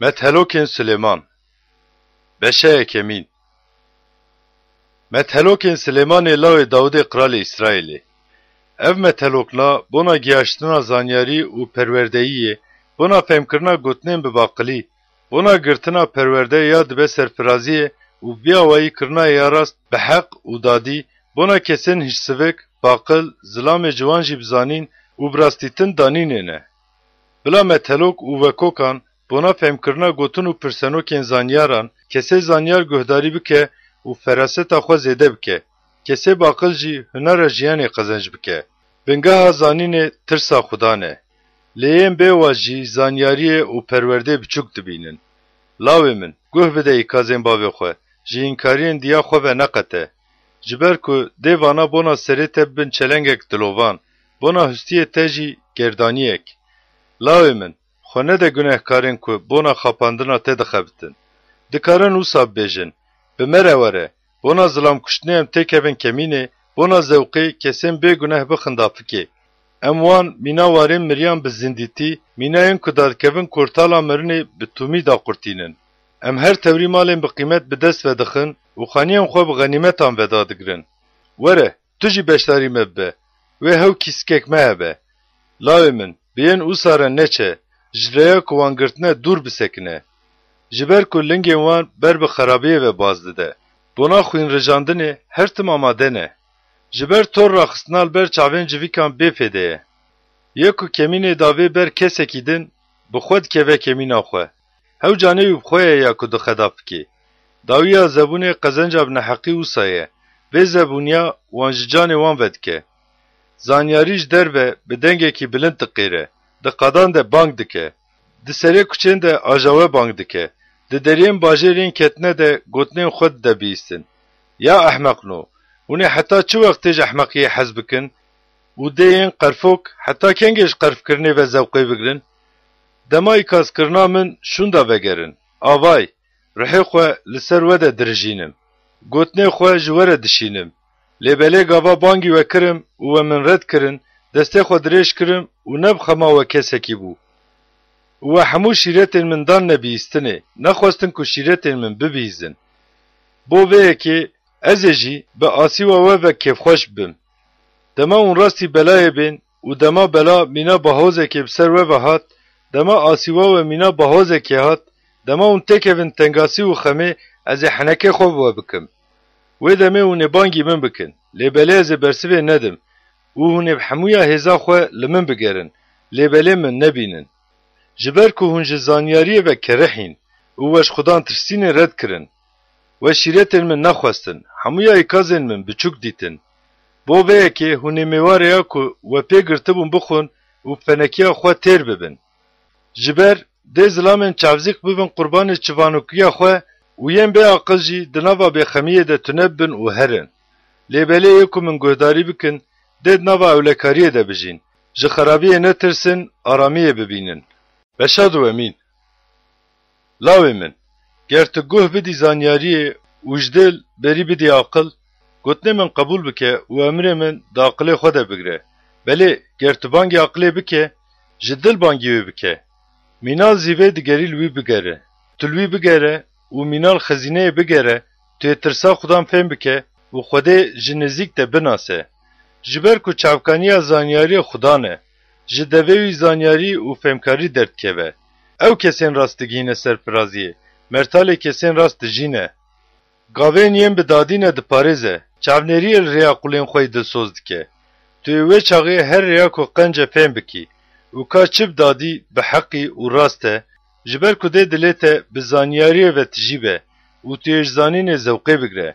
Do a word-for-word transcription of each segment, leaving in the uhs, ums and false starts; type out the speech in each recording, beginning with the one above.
Methelokên Silêman. Beşa yekemîn. Methelokên Silêmanê lawê Dawidê qralê Îsraîlê. Ev methelokna bona gihaştina zanyarî û perwerdeyiyê, bona fehmkirina gotinên bi baqilî, bona girtina perwerde ya dibe serfiraziyê û bi vî awayî kirina ya rast bi heq û dadî, bona kesên hişsivik, baqil, zilamê ciwan jî bi zanîn û bi rastîtin danînê ne. Bila methelok û wekokan bona fehmkirina gotin û pirsenokên zanyaran, kesê zanyar guhdarî bike û feraseta xwe zêde bike, kesê baqil jî hunera jiyanê qezenc bike. Bingeha zanînê tirsa Xudan e. Lê yên bêwaz jî zanyariyê û perwerdê biçûk dibînin. Lawê min, guh bide îkazên bavê xwe, ji înkariyên diya xwe ve neqete. Ji ber ku dê vana bona serê te bibin çelengek dilovan, bona hustiyê te jî gerdaniyek. Lawê min, xwe nede gunehkarên ku bona xapandina te dixebitin. Dikarin wisa bibêjin, bi me re were, bona zilamkuştinê em têkevin kemînê, bona zewqê kesên bêguneh bixin dafikê. Em wan mîna warên miriyan bi zindîtî, mîna yên ku dadikevin kortala mirinê bi tûmî daqurtînin. Em her tewrî malên bi qîmet bi dest ve dixin û xaniyên xwe bi xenîmetan ve dadigrin. Were, tu jî beşdarî me bibe, wê hew kîsikek me hebe. Lawê min, bi yên ûsa re neçe, ji rêya ku wan girtine dûr bisekine. Ji ber ku lingên wan ber bi xerabiyê ve baz dide. Bona xwînrijandinê her tim amade ne. Ji ber tor raxistina li ber çavên civîkan bêfêde ye. Yê ku kemînê davê ber kesekî din, bi xwe dikeve kemîna xwe. Hew canê wî bi xwe ye ya ku dixe dafikê. Dawiya zebûnê qezenca bi neheqî wisa ye. Vê zebûniya wan ji canê wan vedike. Zanyarî ji derve bi dengekî bilind diqêre, di qadan de bang dike. Di serê kuçên de ajawe bang dike. Di deriyên bajêr yên ketine de gotinên xwe dide bihîstin. Ya ehmeqno, hûn ê heta çi wext tê ji ehmeqiyê hez bikin û dê yên qerfok heta kengê ji qerfkirinê ve zewqê bigrin? Dema îkazkirina min şûnda vegerin. Avay, rihê xwe li ser we de dirijînim. Gotinê xwe ji we re dişînim. Lê belê gava bangî we kirim û we min red kirin, destê xwe dirêj kirim û ne bi xema we kesekî bû. Û we hemû şîretên min dan nebihîstinê, nexwestin ku şîretên min bibihîzin. Bo vê yekê ez ê jî bi asîwa we ve kêfxweş bibim. Dema hûn rastî belayê bên û dema bela mîna bahozekê bi ser we ve hat, dema asîwa we mîna bahozekê hat, dema hûn têkevin tengasî û xemê, ez ê henekê xwe bi we bikim. Wê demê hûn ê bangî min bikin, lê belê ez ê bersivê nedim û hûn ê bi hemûya hêza xwe li min bigerin, lê belê min nebînin. Ji ber ku hûn ji zanyariyê ve kerihîn û we ji Xudan tirsînê red kirin. We şîretên min nexwestin, hemûya îkazên min biçûk dîtin. Bo vê yekê hûn ê mêwarê ya ku we pê girtibûn bixwin û fenekiya xwe têr bibin. Ji ber dê zilamên çavzîq bibin qurbanê çivanokiya xwe û yên bê aqil jî di nava bêxemiyê de tune bibin û herin. Lê belê yê ku min guhdarî bikin, dê di nava ewlekariyê de bijîn. Ji xerabiyê netirsin, aramiyê bibînin. Beşa duwemîn. Lawê min, ger tu guh bidî zanyariyê û ji dil berî bidî aqil, gotinê min qebûl bike û emrê min di aqilê xwe de bigire. Belê, ger tu bangî aqilê bike, ji dil bangî wê bike. Mîna li zîvê digerî li wî bigere. Tu li wî bigere û mîna li xezîneyê bigere, tu yê tirsa Xudan fêm bike û Xwedê ji nêzîk de binase. Ji ber ku çavkaniya zanyariyê Xudan e, ji devê wî zanyarî û fêmkarî derdikeve. Ew kesên rast digihîne serfiraziyê, mertalê kesên rast dijîne. Gavên yên bi dadî ne diparêze, çavnêriyê li rêya qulên xwe yî dilsoz dike. Tu yê wê çaxê her rêya ku qenc e fêm bikî û ka çi bi dadî, bi heqî û rast e, ji ber ku dê dilê te bi zanyariyê ve tijî be û tu yê ji zanînê zewqê bigre.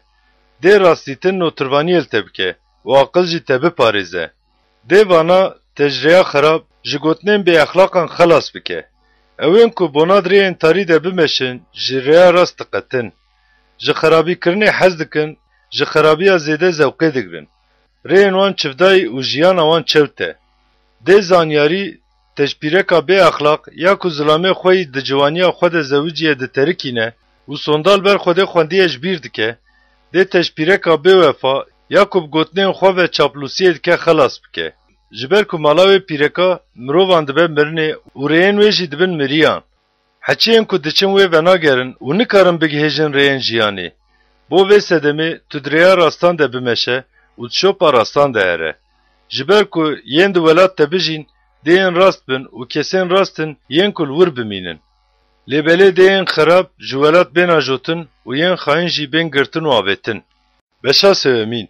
Dê rastîtin notirvaniyê li te bike û aqil jî te biparêze. Dê vana te ji rêya xerab, ji gotinên bêexlaqan xelas bike. Ewên ku bona di rêyên tarî de bimeşin, ji rêya rast diqetin. Ji xerabîkirinê hez dikin, ji xerabiya zêde zewqê digrin. Rêyên wan çivdayî û jiyana wan çewt e. Dê zanyarî te ji pîreka bêexlaq ya ku zilamê xwe yî di ciwaniya xwe de zewiciye diterikîne û sonda li ber Xwedê xwendiye ji bîr dike, dê te ji pîreka bêwefa ya ku bi gotinên xwe ve çaplûsiyê dike xelas bike. Ji ber ku mala wê pîreka mirovan dibe mirinê û rêyên wê jî dibin miriyan. Heçiyên ku diçin wê venagerin û nikarin bigihêjin rêyên jiyanê. Bo vê sedemê tu di rêya rastan de bimeşe û di şopa rastan de here. Ji ber ku yên di welat te bijîn, dê yên rast bin û kesên rast in yên ku li wir bimînin. Lê belê dê yên xerab ji welat bên ajotin û yên xayin jî bên girtin û avêtin. Beşa sêwemîn.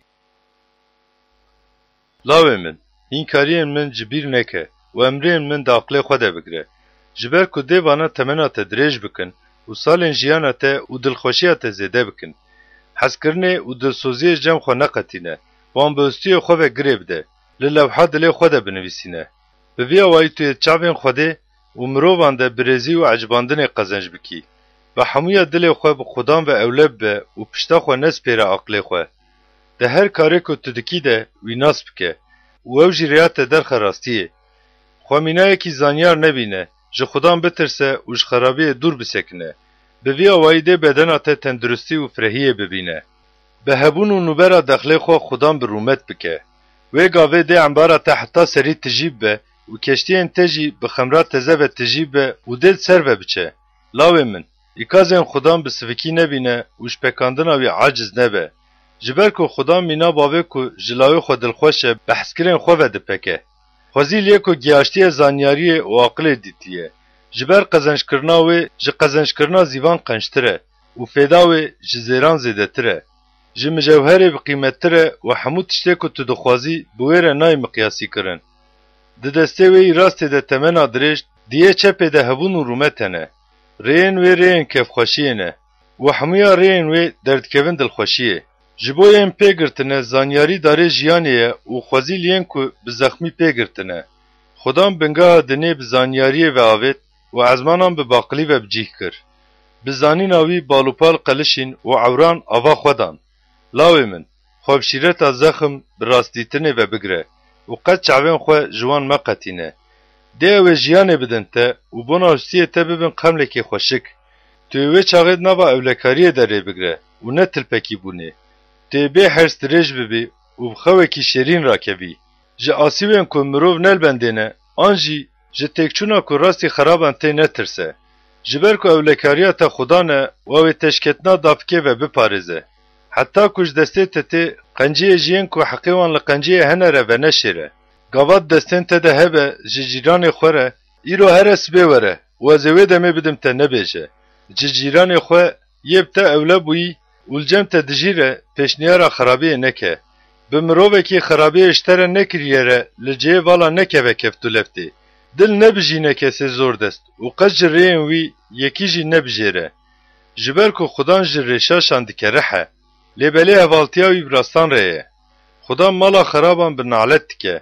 Lawê min, hînkariyên min ji bîr neke û emrên min di aqlê xwe de bigire. Ji ber ku dê vana temena te dirêj bikin û salên jiyana te û dilxweşiya te zêde bikin. Hezkirinê û dilsoziyê cem xwe neqetîne, wan bi hostiyê xwe ve girê bide, li lewha dilê xwe de binivîsîne. Bi vî awayî tu yê çavên Xwedê û mirovan de birêzî û ecibandinê qezenc bikî. Bi hemûya dilê xwe bi Xudan ve ewle bibe û pişta xwe nespêre aqilê xwe. Di her karê ku tu dikî de wî nas bike û ew jî rêya te derxe rastiyê. Xwe mînayekî zanyar nebîne, ji Xudan bitirse û ji xerabiyê dûr bisekine. Bi vî awayî dê bedena te tenduristî û firehiyê bibîne. Bi hebûn û nûbera dexlê xwe Xudan bi rûmet bike. Wê gavê dê embara te heta serî tijî bibe û keştiyên te jî bi xemra teze ve tijî bibe û dê li ser ve biçe. Lawê min, îkazên Xudan bi sivikî nebîne û ji pekandina wî aciz nebe. Ji ber ku Xudan mîna bavê ku ji lawê xwe dilxweş e, bi hezkirin xwe ve dipeke. Xwezî li yê ku gihaştiye zanyariyê û aqilê dîtiye. Ji ber qezenckirina wê ji qezenckirina zîvan qenctir e û fêda wê ji zêran zêdetir e. Ji mijewherê bi qîmettir e û hemû tiştê ku tu dixwazî bi wê re nayê miqyasîkirin. Di destê wê yî rastê de temena dirêj, di yê çepê de hebûn û rûmet hene. Rêyên wê rêyên kêfxweşiyê ne û hemûya rêyên wê derdikevin dilxweşiyê. Ji bo yên pê girtine zanyarî darê jiyanê ye û xwezî li yên ku bi zexmî pê girtine. Xudan bingeha dinê bi zanyariyê ve avêt û ezmanan bi baqilî ve bi cîh kir. Bi zanîna wî bal û pal qelişîn û ewran ava xwe dan. Lawê min, xwe bi şîreta zexm bi rastdîtinê ve bigire û qet çavên xwe ji wan meqetîne. Dê ew ê jiyanê bidin te û bona hostiyê te bibin qemlekê xweşik. Tu yê wê çaxê di nava ewlekariyê de rê bigire û ne tilpekîbûnê. Tu yê bê hers dirêj bibî û bi xewekî şêrîn rakevî. Ji asîwên ku mirov ne li bendê ne, an jî ji têkçûna ku rastî xeraban tê netirse. Ji ber ku ewlekariya te Xudan e û ew ê te ji ketina dafikê ve biparêze. Heta ku ji destê te tê, qenciyê ji yên ku heqê wan li qenciyê hene re veneşêre. Gava di destên te de hebe, ji cîranê xwe re, îro here sibê were û ez ê wê demê bidim te nebêje. Ji cîranê xwe yê bi te ewle bûyî û li cem te dijî re pêşniyara xerabiyê neke. Bi mirovekî xerabiyê ji te re nekiriye re li cihê vala nekeve keft û leftê. Dil nebijîne kesê zordest û qet ji rêyên wî yekî jî nebijêre. Ji ber ku Xudan ji rêşaşan dikerrihe, lê belê hevaltiya wî bi rastan re ye. Xudan mala xeraban bi nalet dike,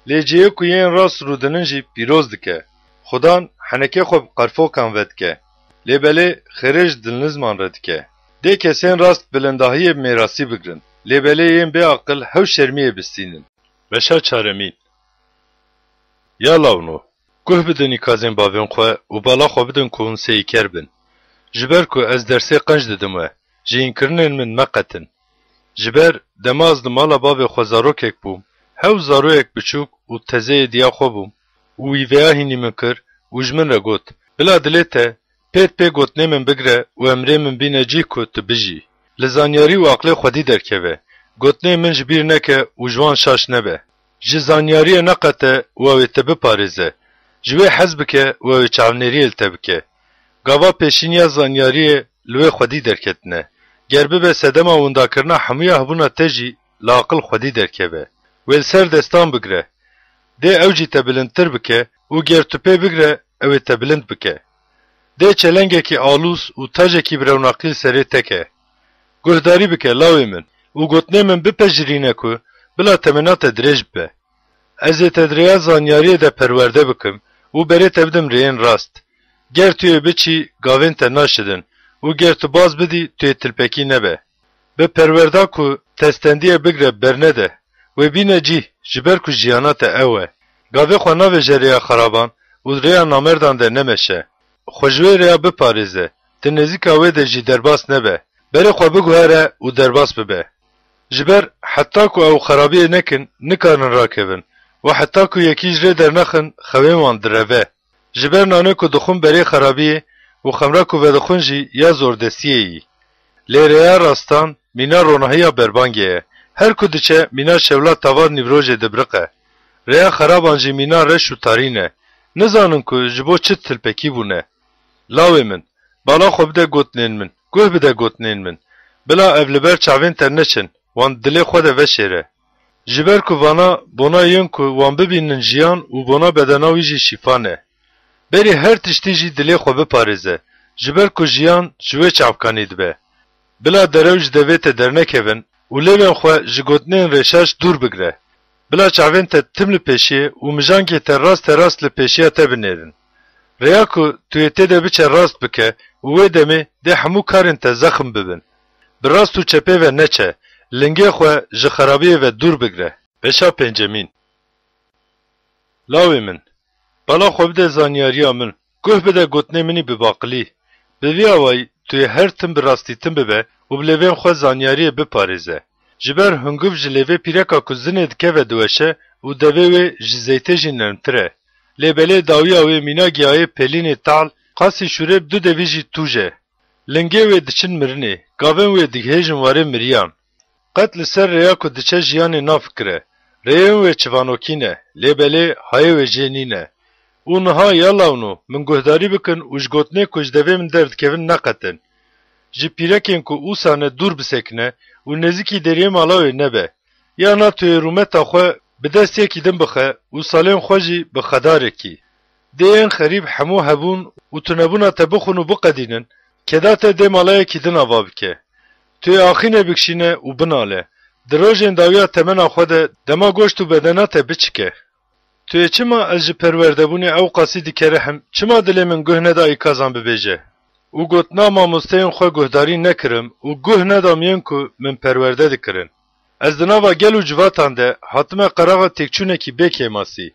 lê cihê ku yên rast rûdinin jî pîroz dike. Xudan henekê xwe bi qerfokan vedike, lê belê xêrê ji dilnizman re dike. Dê kesên rast bilindahiyê bi mêrasî bigrin, lê belê yên bêaqil hew şermiyê bistînin. Beşa çaremîn. Ya lawno, guh bidin îkazên bavên xwe û bala xwe bidin ku hûn sêyîker bin. Ji ber ku ez dersê qenc didim we, ji hînkirinên min meqetin. Ji ber dema ez li mala bavê xwe zarokek bûm, hew zaroyek biçûk û tezeyê diya xwe bûm û wî vêya hînî min kir û ji min re got, Bila dilê te, pêt pê gotinê min bigire û emrê min bîne cîh ku tu bijî. Li zanyarî û aqlê xwedî derkeve. Gotinê min ji bîr neke û ji wan şaş nebe. Ji zanyariyê neqete û ew ê te biparêze. Ji wê hez bike û ew ê çavnêriyê li te bike. Gava pêşîniya zanyariyê li wê xwedî derketine. Ger bibe sedema windakirina hemûya hebûna te jî li aqil xwedî derkeve. Wê li ser destan bigire. Dê ew jî te bilindtir bike û ger tu pê bigre, ew ê te bilind bike. Dê çelengekî alûs û tajekî bi rewnaqî li serê te ke. Guhdarî bike, lawê min, û gotinê min bipejirîne ku bila temena te dirêj bibe. Ez ê te di rêya zanyariyê de perwerde bikim û berê te bidim rêyên rast. Ger tu yê biçî, gavên te naşidin û ger tu baz bidî, tu yê tilpekî nebe. Bi perwerda ku te stendiye bigre bernede, wê bîne cîh, ji ber ku jiyana te ew e. Gavê xwe navêje rêya xeraban û di rêya namerdan de nemeşe. Xwe ji wê rêya biparêze, di nêzîka wê de jî derbas nebe. Berê xwe biguhere û derbas bibe. Ji ber heta ku ew xerabiyê nekin, nikarin rakevin û heta ku yekî ji rê dernexin, xewên wan direve. Ji ber nanê ku dixwin berê xerabiyê û xemra ku vedixwin jî ya zordestiyê yî. Lê rêya rastan mîna ronahiya berbangê ye. Her ku diçe mîna şewla tavar nîvrojê dibiriqe. Rêya xeraban jî mîna reş û tarî ne. Nizanin ku ji bo çi tilpekî bûne. Lawê min, bala xwe bide gotinên min, guh bide gotinên min. Bila ev li ber çavên te neçin, wan dilê xwe de veşêre. Ji ber ku vana bona yên ku wan bibînin jiyan û bona bedena wî jî şîfa ne. Berî her tiştî jî dilê xwe biparêze, ji ber ku jiyan ji wê çavkanî dibe. Bila derew ji devê te dernekevin û lêvên xwe ji gotinên rêşaş dûr bigire. Bila çavên te tim li pêşiyê û mijankê te rasterast li pêşiya te binêrin. Rêya ku tu yê tê de biçe rast bike û wê demê dê hemû karên te zexm bibin. Bi rast û çepê ve neçe, lingê xwe ji xerabiyê ve dûr bigire. Beşa pêncemîn. Lawê min, bala xwe bide zanyariya min, guh bide gotinê min î bi baqilî. Bi vî awayî tu yê her tim bi rastîtin bibe û bi lêvên xwe zanyariyê biparêze. Ji ber hungiv ji lêvê pîreka ku zinê dikeve diweşe û devê wê ji zeytê jî nermtir e. Lê belê dawiya wê mîna giyayê pêlînê tal, qasî şûrê bi du devî jî tûj e. Lingê wê diçin mirinê, gavên wê digihêjin warê miriyan. Qet li ser rêya ku diçe jiyanê nafikire. Rêyên wê çivanokî ne, lê belê hayê wê jê nîne. Û niha ya lawno, min guhdarî bikin û ji gotinê ku ji devê min derdikevin neqetin. Ji pîrekên ku ûsa ne dûr bisekine û nêzîkî deriyê mala wê nebe. Ya na tu yê rûmeta xwe bi dest yekî din bixe û salên xwe jî bi xedarekî. Dê yên xerîb hemû hebûn û tunebûna te bixwin û biqedînin, keda te dê mala yekî din ava bike. Tu yê axînê bikişîne û binale. Di rojên dawiya temena xwe de dema goşt û bedena te biçike. Tu yê çima ez ji perwerdebûnê ewqasî dikerihim, çima dilê min guh neda îkazan bibêje? Û gotina mamosteyên xwe guhdarî nekirim û guh nedam yên ku min perwerde dikirin. Ez di nava gel û civatan de hatime qeraxa têkçûnekî bê kêmasî.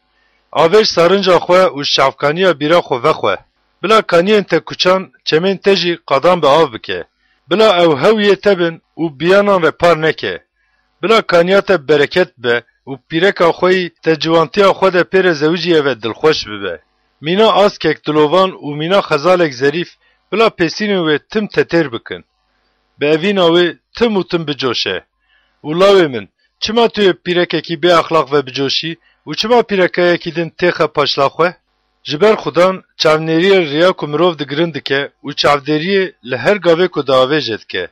Avêj sarinca xwe û ji çavkaniya bîra xwe vexwe. Bila kaniyên te kuçan, çemên te jî qadan bi av bike. Bila ew hew yê te bin û biyanan re par neke. Bila kaniya te bi bereket bibe û pîreka xwe yî te ciwantiya xwe de pê re zewicîye ve dilxweş bibe. Mîna askek dilovan û mîna xezalek zerîf bila pêsînên wê tim te têr bikin. Bi evîna wê tim û tim bicoşe. Û lawê min, çima tu yê pîrekekî bê exlaq ve bicoşî û çima pîrekayekî din têxe paşla xwe? Ji ber xudan çavnêriyê riya ku mirov digirin dike û çavdêriyê li her gavê ku diavêje dike.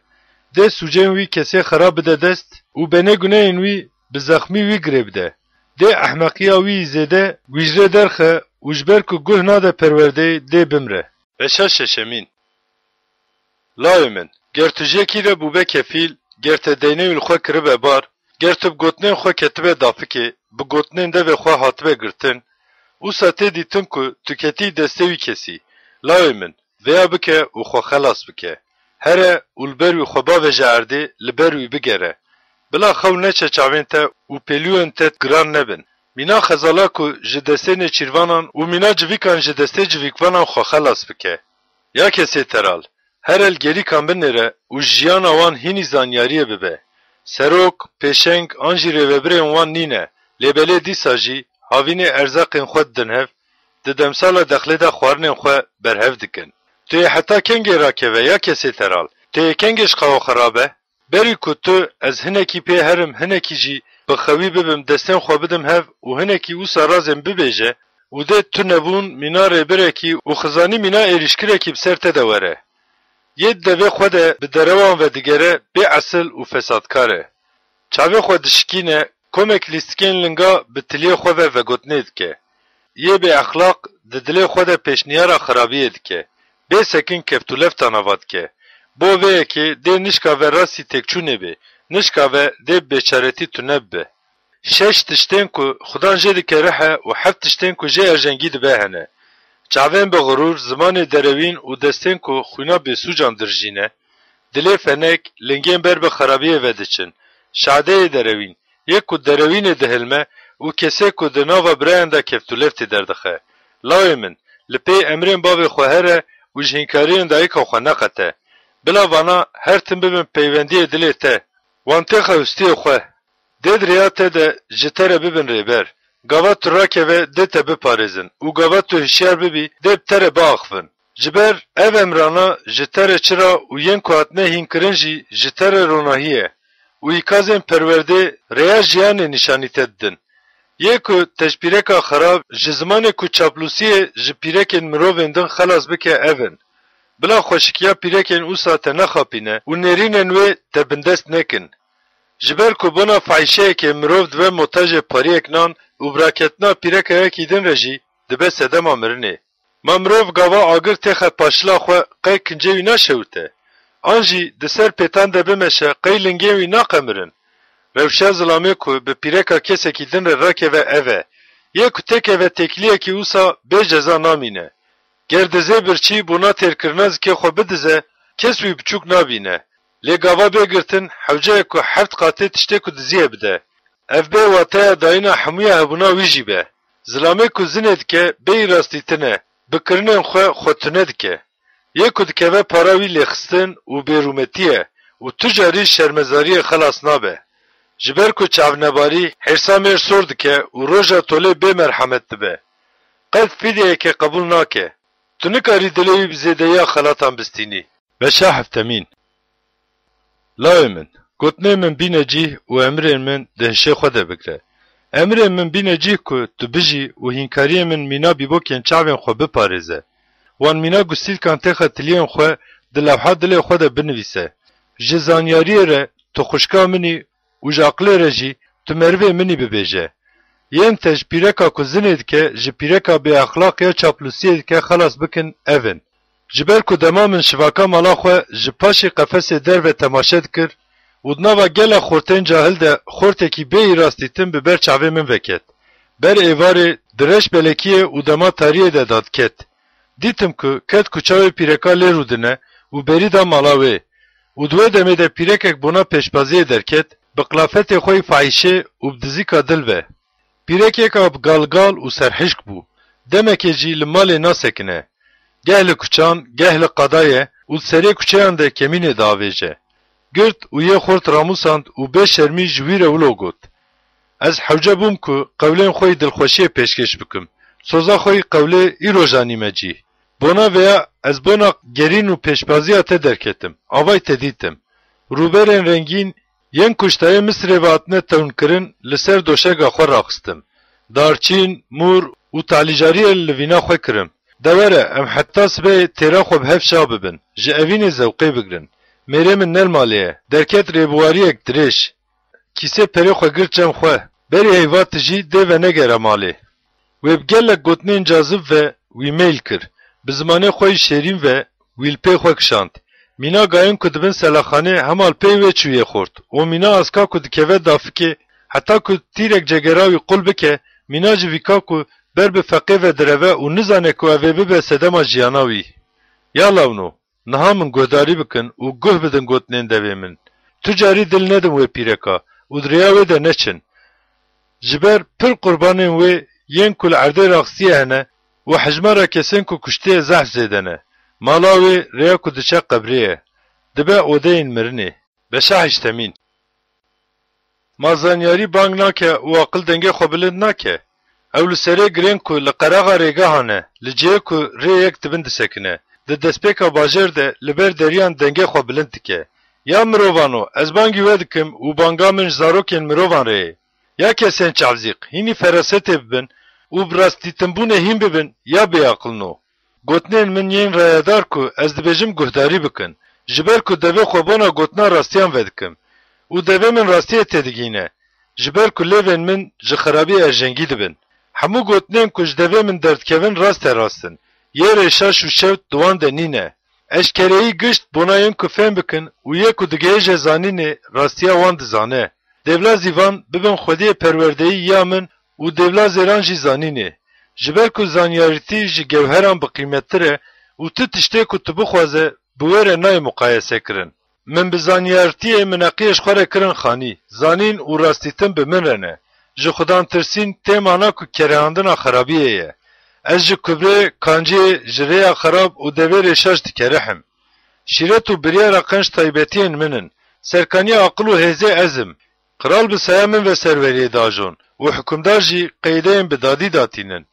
Dê sûcên wî kesê xera bide dest û benê guneyên wî bi zexmî wî girê bide. Dê ehmeqiya wî yî zêde wî ji rê derxe û ji ber ku guh nade perwerdeyê dê bimre. Beşa şeşemîn. Lawê min, ger tu ji yekî re bûbe kefîl, ger te deynê wî li xwe kiribe bar, ger tu bi gotinên xwe ketibe dafikê, bi gotinên devê xwe hatibe girtin, wisa tê dîtin ku tu ketî destê wî kesî. Lawê min, vêya bike û xwe xelas bike. Here û li ber wî xwe bavêje erdê, li ber wî bigere. Bila xew neçe çavên te û pêlûyên te giran nebin. Mîna xezala ku ji destê nêçîrvanan û mîna civîkan ji destê civîkvanan xwe xelas bike. Ya kesê teral, here li gêrîkan binêre û jiyana wan hînî zanyariyê bibe. Serok, pêşeng an jî rêvebirên wan nîne, lê belê dîsa jî havînê erzaqên xwe didin hev, di demsala dexlê de xwarinên xwe berhev dikin. Tu yê heta kengê rakeve ya kesê teral? Tu yê kengê ji xewa xwe rabe? Berî ku tu ez hinekî pê herim, hinekî jî bi xewî bibim, destên xwe bidim hev û hinekî wisa razên bibêje û dê tu nebûn mîna rêbirekî û xizanî mîna êrîşkirekî bi ser te de were. Yê di devê xwe de bi derewan ve digere bê esil û fesadkar e. Çavê xwe dişikîne, komek lîstikên linga bi tiliyê xwe ve vegotinê dike. Yê bêexlaq di dilê xwe de pêşniyara xirabiyê dike. Bê sekin keftûleftan ava dike. Bo vê yekê dê nişka ve rastî têkçûnê bê, nişka ve dê bi bêçaretî tune bibe. Şeş tiştên ku xudan jê dikerihe û heft tiştên ku jê erjengî dibe hene. Çavên bi xirûr, zimanê derewîn û destên ku xwîna bêsûcan dirijîne, dilê fenek, lingên ber bi xerabiyê ve diçin. Şadeyê derewîn, yê ku derewînê dihilme û kesê ku di nava birayên de keftûleftê derdixe. Lawê min, li pey emrên bavê xwe here û ji hînkariyên dayika xwe neqete. Bila vana her tim bibin peywendiyê dilê te. Wan têxe hustiyê xwe. Dê di rêya te de ji te re bibin rêber. Gava tu rakeve dê te biparêzin û gava tu hişyar bibî dê bi te re biaxivin. Ji ber ev emrana ji te re çira û yên ku hatine hînkirin jî ji te re ronahî ye û îkazên perwerdê rêya jiyanê nîşanî te didin. Yê ku te ji pîreka xerab, ji zimanê ku çaplûsiyê ji pîrekên mirovên din xelas bike ev in. Bila xweşikiya pîrekên wisa te nexapîne û nêrînên wê te bindest nekin. Ji ber ku bona fahîşeyekê mirov dibe motajê pariyek nan û biraketina pîreka yekî din re jî dibe sedema mirinê. Ma mirov gava agir têxe paşila xwe qey kincê wî naşewite? An jî di ser pêtan de bimeşe qey lingên wî naqemirin? Rewşa zilamê ku bi pîreka kesekî din re rakeve ev e. Yê ku têkeve têkiliyekî wisa bê ceza namîne. Ger dizê birçî bona têrkirina zikê xwe bidize, kes wî biçûk nabîne. Lê gava bê girtin, hewce ye ku heft qatê tiştê ku diziye bide. Ev bê wateya dayîna hemûya hebûna wî jî be. Zilamê ku zinê dike, bêyî rastîtin e, bi kirinên xwe xwe tune dike. Yê ku dikeve para wî lêxistin û bêrûmetî ye û tu carî şermezariyê xelas nabe. Ji ber ku çavnebarî hêrsa mêr sor dike û roja tolê bê merhemet dibe. Qet fîdeyeke qebûl nake. Tu nikarî dilê wî bi zêdeyiya xelatan bistînî. Beşa heftemîn. Lawê min, gotinên min bîne cîh û emirên min di hişê xwe de bigre. Emirên min bîne cîh ku tu bijî û hînkariyên min mîna bîbokên çavên xwe biparêze. Wan mîna gustîlkan têxe tiliyên xwe di lewha dilê xwe de binivîse. Ji zanyariyê re tu xwişka min î û ji aqilê re jî tu merivê min î bibêje. Yên te ji pîreka ku zinê dike, ji pîreka bêexlaq ya çaplûsiyê dike xelas bikin, ev in. Ji ber ku dema min şivaka mala xwe ji paşê qefesê derve temaşe dikir û di nava gelek xortên cahil de xortekî bêyî rastîtin bi ber çavê min veket. Ber êvarê di reş belekiyê û dema tariyê de dadiket. Dîtim ku ket kuça wê pîreka lê rûdine û berî da mala wê. Û di wê demê de pîrekek bona pêşbaziyê derket, bi qilafetê xwe yî fahîşê û bi dizîka dil ve. Pîrekeka bi galgal û serhişk bû. Demekê jî li malê nasekine. Geh li kuçan, geh li qada ye û di serê kuçeyan de kemînê diavêje. Girt û yê xort ramûsand û bê şermî ji wî re wilo got: Ez hewce bûm ku qewlên xwe yî dilxweşiyê pêşkêş bikim. Soza xwe yî qewlê îro janîme cîh. Bona vêya ez bona gerîn û pêşbaziya te derketim. Avay te dîtim. Rûberên rengîn yên ku ji tayê Misirê ve hatine tewnkirin li ser doşega xwe raxistim. Darçîn, mûr û talîjariyê li vîna xwe kirim. De were, em heta sibehê têra xwe bi hev şa bibin, ji evînê zewqê bigrin. Mêrê min ne li malê ye, derket rêbiwariyek dirêj. Kîsê perê xwe girt cem xwe. Berî heyva tijî dê venegere malê. Wê bi gelek gotinên cazib ve wî meyl kir. Bi zimanê xwe yî şêrîn ve wî li pê xwe kişand. Mîna gayên ku dibin selaxanê hema li pey wê çûyê xort û mîna aska ku dikeve dafikê, heta ku tîrek cegera wî qul bike, mîna jî vîka ku ber bi feqê ve direve û nizane ku ev ê bibe sedema jiyana wî. Ya lawno, niha min guhdarî bikin û guh bidin gotinên devê min. Tu carî dil nedin wê pîreka û di rêya wê de neçin. Ji ber pir qurbanên wê yên ku li erdê raxistiye hene û hejmara kesên ku kuştiye zehf zêde ne. Mala wê rêya ku diçe qebrê ye. Dibe odeyên mirinê. Beşa heştemîn. Ma zanyarî bang nake û aqil dengê xwe bilind nake? Ew li serê girên ku li qeraxa rêgehan e, li cihê ku rê yek dibin disekine. Di destpêka bajêr de li ber deriyan dengê xwe bilind dike. Ya mirovano, ez bangî we dikim û banga min ji zarokên mirovan re ye. Ya kesên çavzîq, hînî ferasetê bibin û bi rastdîtinbûnê hîn bibin, ya bêaqilno. Gotinên min yên rayedar ku ez dibêjim guhdarî bikin, ji ber ku devê xwe bona gotina rastiyan vedikim û devê min rastiyê têdigihîne, ji ber ku lêvên min ji xerabiyê erjengî dibin. Hemû gotinên ku ji devê min derdikevin raste rast in, yê rêşaş û şewt di wan de nîne. Eşkereyî gişt bona yên ku fêm bikin û yê ku digihêje zanînê rastiya wan dizane. Dêvla zîvan bibin xwediyê perwerdeyî ya min û dêvla zêran jî zanînê. Ji ber ku zanyarîtî ji gewheran bi qîmettir e û tu tiştê ku tu bixwaze bi wê re nayê muqayese kirin. Min bi zanyarîtiyê mineqiyê ji xwe re kirin xanî, zanîn û rastîtin bi min re ne. Ji xudan tirsîn tê mana ku kerehandina xerabiyê ye. Ez ji kubrê, kancê, ji rêya xerab û devê rêşaş dikerihim. Şîret û biryara qenc taybetiyên min in. Serkaniya aqil û hêzê ez im. Qral bi saya min ve serweriyê diajon û hikimdar jî qeydeyên bi dadî datînin.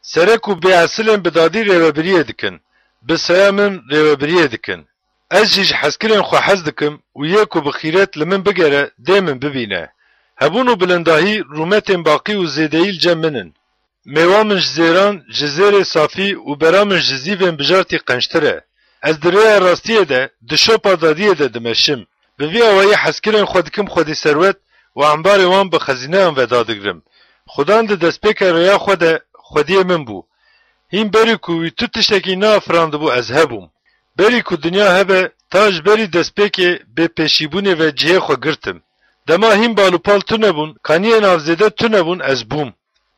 Serek û bêesilên bi dadî rêvebiriyê dikin. bi saya min rêwebiriyê dikin. Ez jî ji hezkirin xwe hez dikim û yê ku bi xîret li min bigere, dê min bibîne. Hebûn û bilindahî rûmetên baqî û zêdeyî li cem min in. Mêwa min ji zêran, ji zêrê safî û bera min ji zîvên bijartî qençtir e. Ez di rêya rastiyê de, di şopa dadiyê de dimeşim. Bi vî awayî hezkirin xwe dikim xwedî serwet û embarê wan bi xezîneyan ve dadigrim. Xudan di destpêka rêya xwe de xwediyê min bû. Hîn berî ku wî tu tiştekî neafirandibû, ez hebûm. Berî ku dinya hebe, ta ji berî destpêkê bê pêşîbûnê ve cihê xwe girtim. Dema hîn balûpal tune bûn, kaniyên av zêde tune bûn, ez bûm.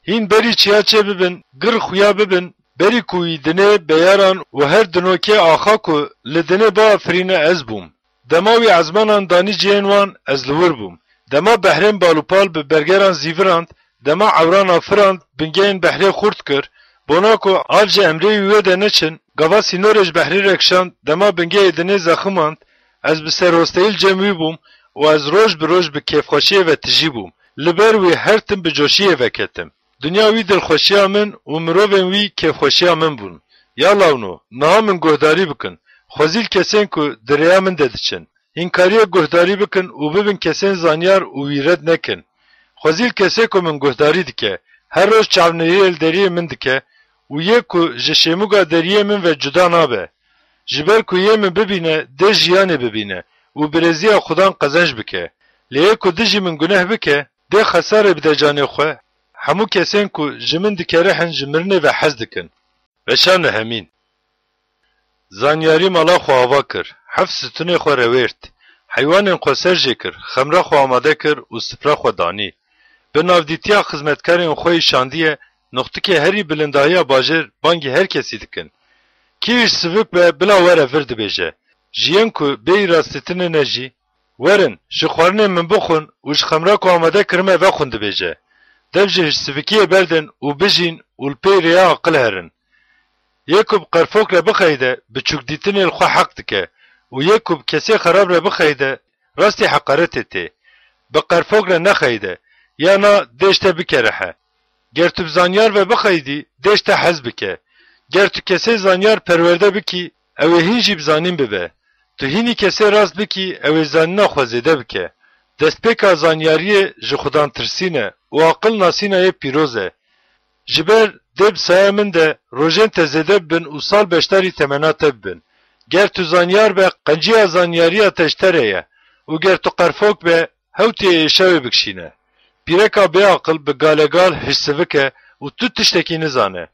Hîn berî çiya çê bibin, gir xuya bibin, berî ku wî dinê beyaran û her dinokê axa ku li dinê biafirîne, ez bûm. Dema wî ezmanan danî cihên wan, ez li wir bûm. Dema behrên balûpal bi bergeran zîvirand, dema ewran afirand, bingehên behrê xurt kir, bona ku av ji emrê wî wê de neçin, gava sînorê ji behrê re kişand, dema bingehê dinê zeximand, ez bi serosteyî li cem wî bûm û ez roj bi roj bi kêfxweşiyê ve tijî bûm. Li ber wî her tim bi coşiyê ve ketim. Dinya wî dilxweşiya min û mirovên wî kêfxweşiya min bûn. Ya lawno, niha min guhdarî bikin. Xwezî li kesên ku di rêya min de diçin. Hîn kariye guhdarî bikin û bibin kesên zanyar û wî red nekin. Xwezî li kesê ku min guhdarî dike, her roj çavnihiyê li deriyê min dike û yê ku ji şêmûga deriyê min ve cuda nabe. Ji ber ku yê min bibîne, dê jiyanê bibîne û birêziya Xudan qezenc bike. Lê yê ku dijî min guneh bike, dê xesarê bide canê xwe, hemû kesên ku ji min dikerihin ji mirinê ve hez dikin. Beşa nehemîn. Zanyarî mala xwe ava kir, heft situnê xwe rewêrt, heywanên xwe ser jê kir, xemra xwe amade kir û sifra xwe danî. Bi navdîtiya xizmetkarên xwe î şandiye, noqtikê herî bilindahiya bajêr bangî her kesî dikin. Kî hişsivik be bila were vir dibêje. Ji yên ku bêyî rastîtinê ne jî, werin, ji xwarinê min bixwin û ji xemra ku amade kirime vexwin dibêje. Dev ji hişsivikiyê berdin û bijîn û li pey rêya aqil herin. Yê ku bi qerfok re bixeyde, biçûkdîtinê li xwe heq dike û yê ku bi kesê xerab re bixeyde, rastî heqaretê tê. Bi qerfok re nexeyde, ya na dê ji te bikerihe. Ger tu bi zanyar ve bixeydî, dê ji te hez bike. Ger tu kesê zanyar perwerde bikî, ew ê hîn jî bi zanîn bibe. Tu hînî kesê rast bikî, ew ê zanîna xwe zêde bike. Destpêka zanyariyê ji Xudantirsîn e û aqil nasîna yê pîroz e. Ji ber dê bi saya min de rojên te zêde bibin û sal beşdarî temena te bibin. Ger tu zanyar be, qenciya zanyariya te ji te re ye û ger tu qerfok be, hewtiyê êşa wê bikişîne. Pîreka bêaqil bi galegal hişsivik e û tu tiştekî nizane.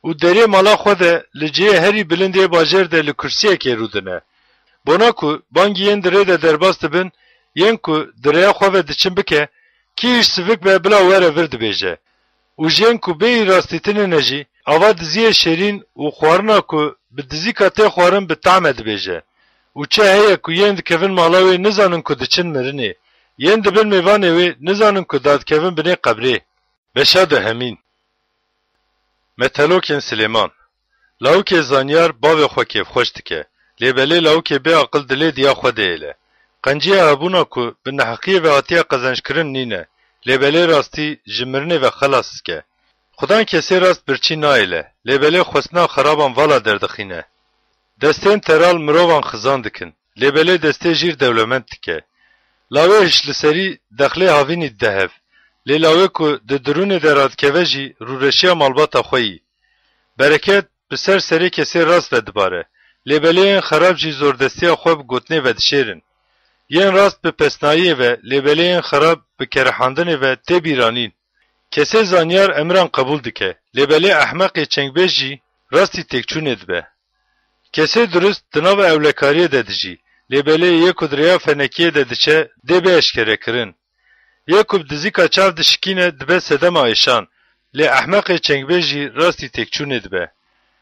Û deriyê mala xwe de li cihê herî bilind yê bajêr de li kursiyekê rûdine. Bona ku bangî yên di rê de derbas dibin, yên ku di rêya xwe ve diçin bike, kî hişsivik be bila were vir dibêje. Û ji yên ku bêyî rastîtinê ne jî, ava diziyê şêrîn û xwarina ku bi dizîka tê xwarin bi tam e dibêje. Û çi heye ku yên dikevin mala wê nizanin ku diçin mirinê, yên dibin mêvanê wê nizanin ku dadikevin binê qebrê. Beşa dehemîn. Metelokên Silêman. Lawikê zanyar bavê xwe kêfxweş dike. Lê belê lawikê bêaqil dilê diya xwe dihêle. Qenciya hebûna ku bi neheqiyê ve hatiye qezenckirin nîne. Lê belê rastî ji mirinê ve xelas dike. Xudan kesê rast birçî nahêle. Lê belê xwestina xeraban vala derdixîne. Destên teral mirovan xizan dikin. Lê belê destê jîr dewlemend dike. Lawê hişliserî dexlê havînî dide hev. Lê lawê ku di dirûnê de radikeve jî rûreşiya malbata xwe yî. Bereket bi ser serê kesê rast ve dibare. Lê belê yên xerab jî zordestiya xwe bi gotinê vedişêrin. Yên rast bi pesnayiyê ve, lê belê yên xerab bi kerehandinê ve tê bîranîn. Kesê zanyar emiran qebûl dike, lê belê ehmeqê çengbêj jî rastî têkçûnê dibe. Kesê durist di nava ewlekariyê de dijî, lê belê yê ku di rêya fenekiyê de diçe, dê bê eşkerekirin. Yê ku bi dizîka çav dişikîne, dibe sedema êşan, lê ehmeqê çengbêj jî rastî têkçûnê dibe.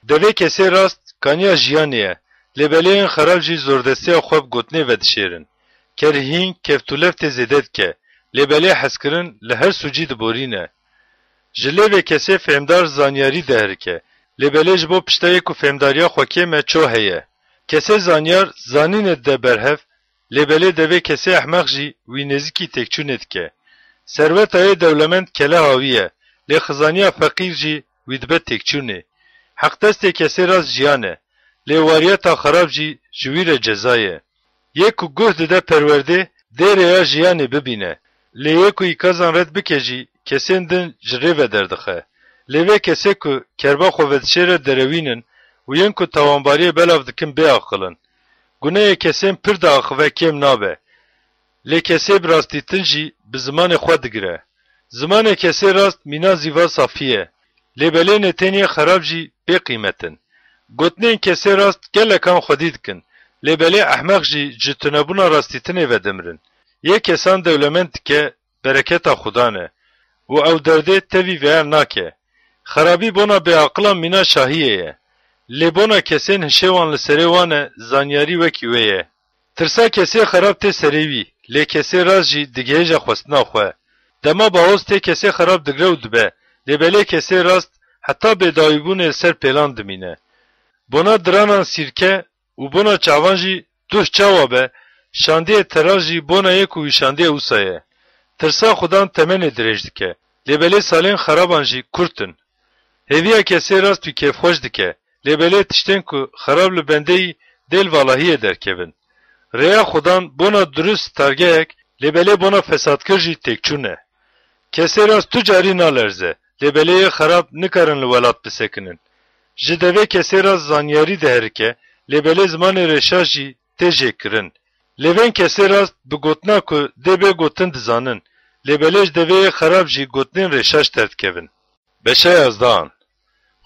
Devê kesê rast kaniya jiyanê ye, lê belê yên xerab jî zordestiya xwe bi gotinê vedişêrin. Kerhîn kevtûlev tê zêde dike, lê belê hezkirin li her sûcî diborîne. Ji lêvê kesê fêmdar zanyarî diherike, lê belê ji bo piştayê ku fêmdariya xwe kêm e ço heye. Kesê zanyar zanînê dide berhev, lê belê devê kesê ehmeq jî wî nêzîkî têkçûnê dike. Serweta yê dewlemend kele hawî ye, lê xizaniya feqîr jî wî dibe têkçûnê. Heqdestê kesê rast jiyan e. lê wariyeta xerab jî ji wî re ceza ye. Yê ku guh dide perwerdê, dê rêya jiyanê bibîne. Lê yê ku îkazan red bike jî, kesên din ji rê ve derdixe. Lê vê kesê ku kerba xwe vedişêre derewînin û yên ku tawanbariyê belav dikin bê aqil in. Guneyê kesên pir diaxive kêm nabe. Lê kesê bi rastîtin jî bi zimanê xwe digire. Zimanê kesê rast mîna zîva safî ye. Lê belê nêtêniyê xerab jî bê qîmet in. Gotinên kesê rast gelekan xwedî dikin. Lê belê ehmeq jî ji tunebûna rastîtinê vedimirin. Yê kesan dewlemend dike, bereketa Xudan e. Û ew derdê tevî veyan nake. Xerabî bona bêaqilan mîna şahiyê ye. Lê bona kesên hişê wan li serê wan e, zanyarî wekî wê ye. Tirsa kesê xerab tê serê wî, lê kesê rast jî digihêje xwestina xwe. Dema bahoz tê kesê xerab digre û dibe, lê belê kesê rast heta bêdawîbûnê li ser pêlan dimîne. Bona diranan sîrke û bona çavan jî duh çawa be, şandiyê teraz jî bona yê ku wî şandiye wisa ye. Tirsa Xudan temenê dirêj dike, lê belê salên xeraban jî kurt in. Hêviya kesê rast wî kêfxweş dike, lê belê tiştên ku xerab li bendeyî dê li valahiyê derkevin. Rêya Xudan bona durust stargehek, lê belê bona fesadkir jî têkçûn e. Kesê rast tu carî nalerze, lê belê yê xerab nikarin li welat bisekinin. Ji devê kesê rast zanyarî diherike, lê belê zimanê rêşaş jî tê jêkirin. Lêvên kesê rast bi gotina ku dê bê gotin dizanin, lê belê ji devê yê xerab jî gotinên rêşaş derdikevin. Beşa yazdehan.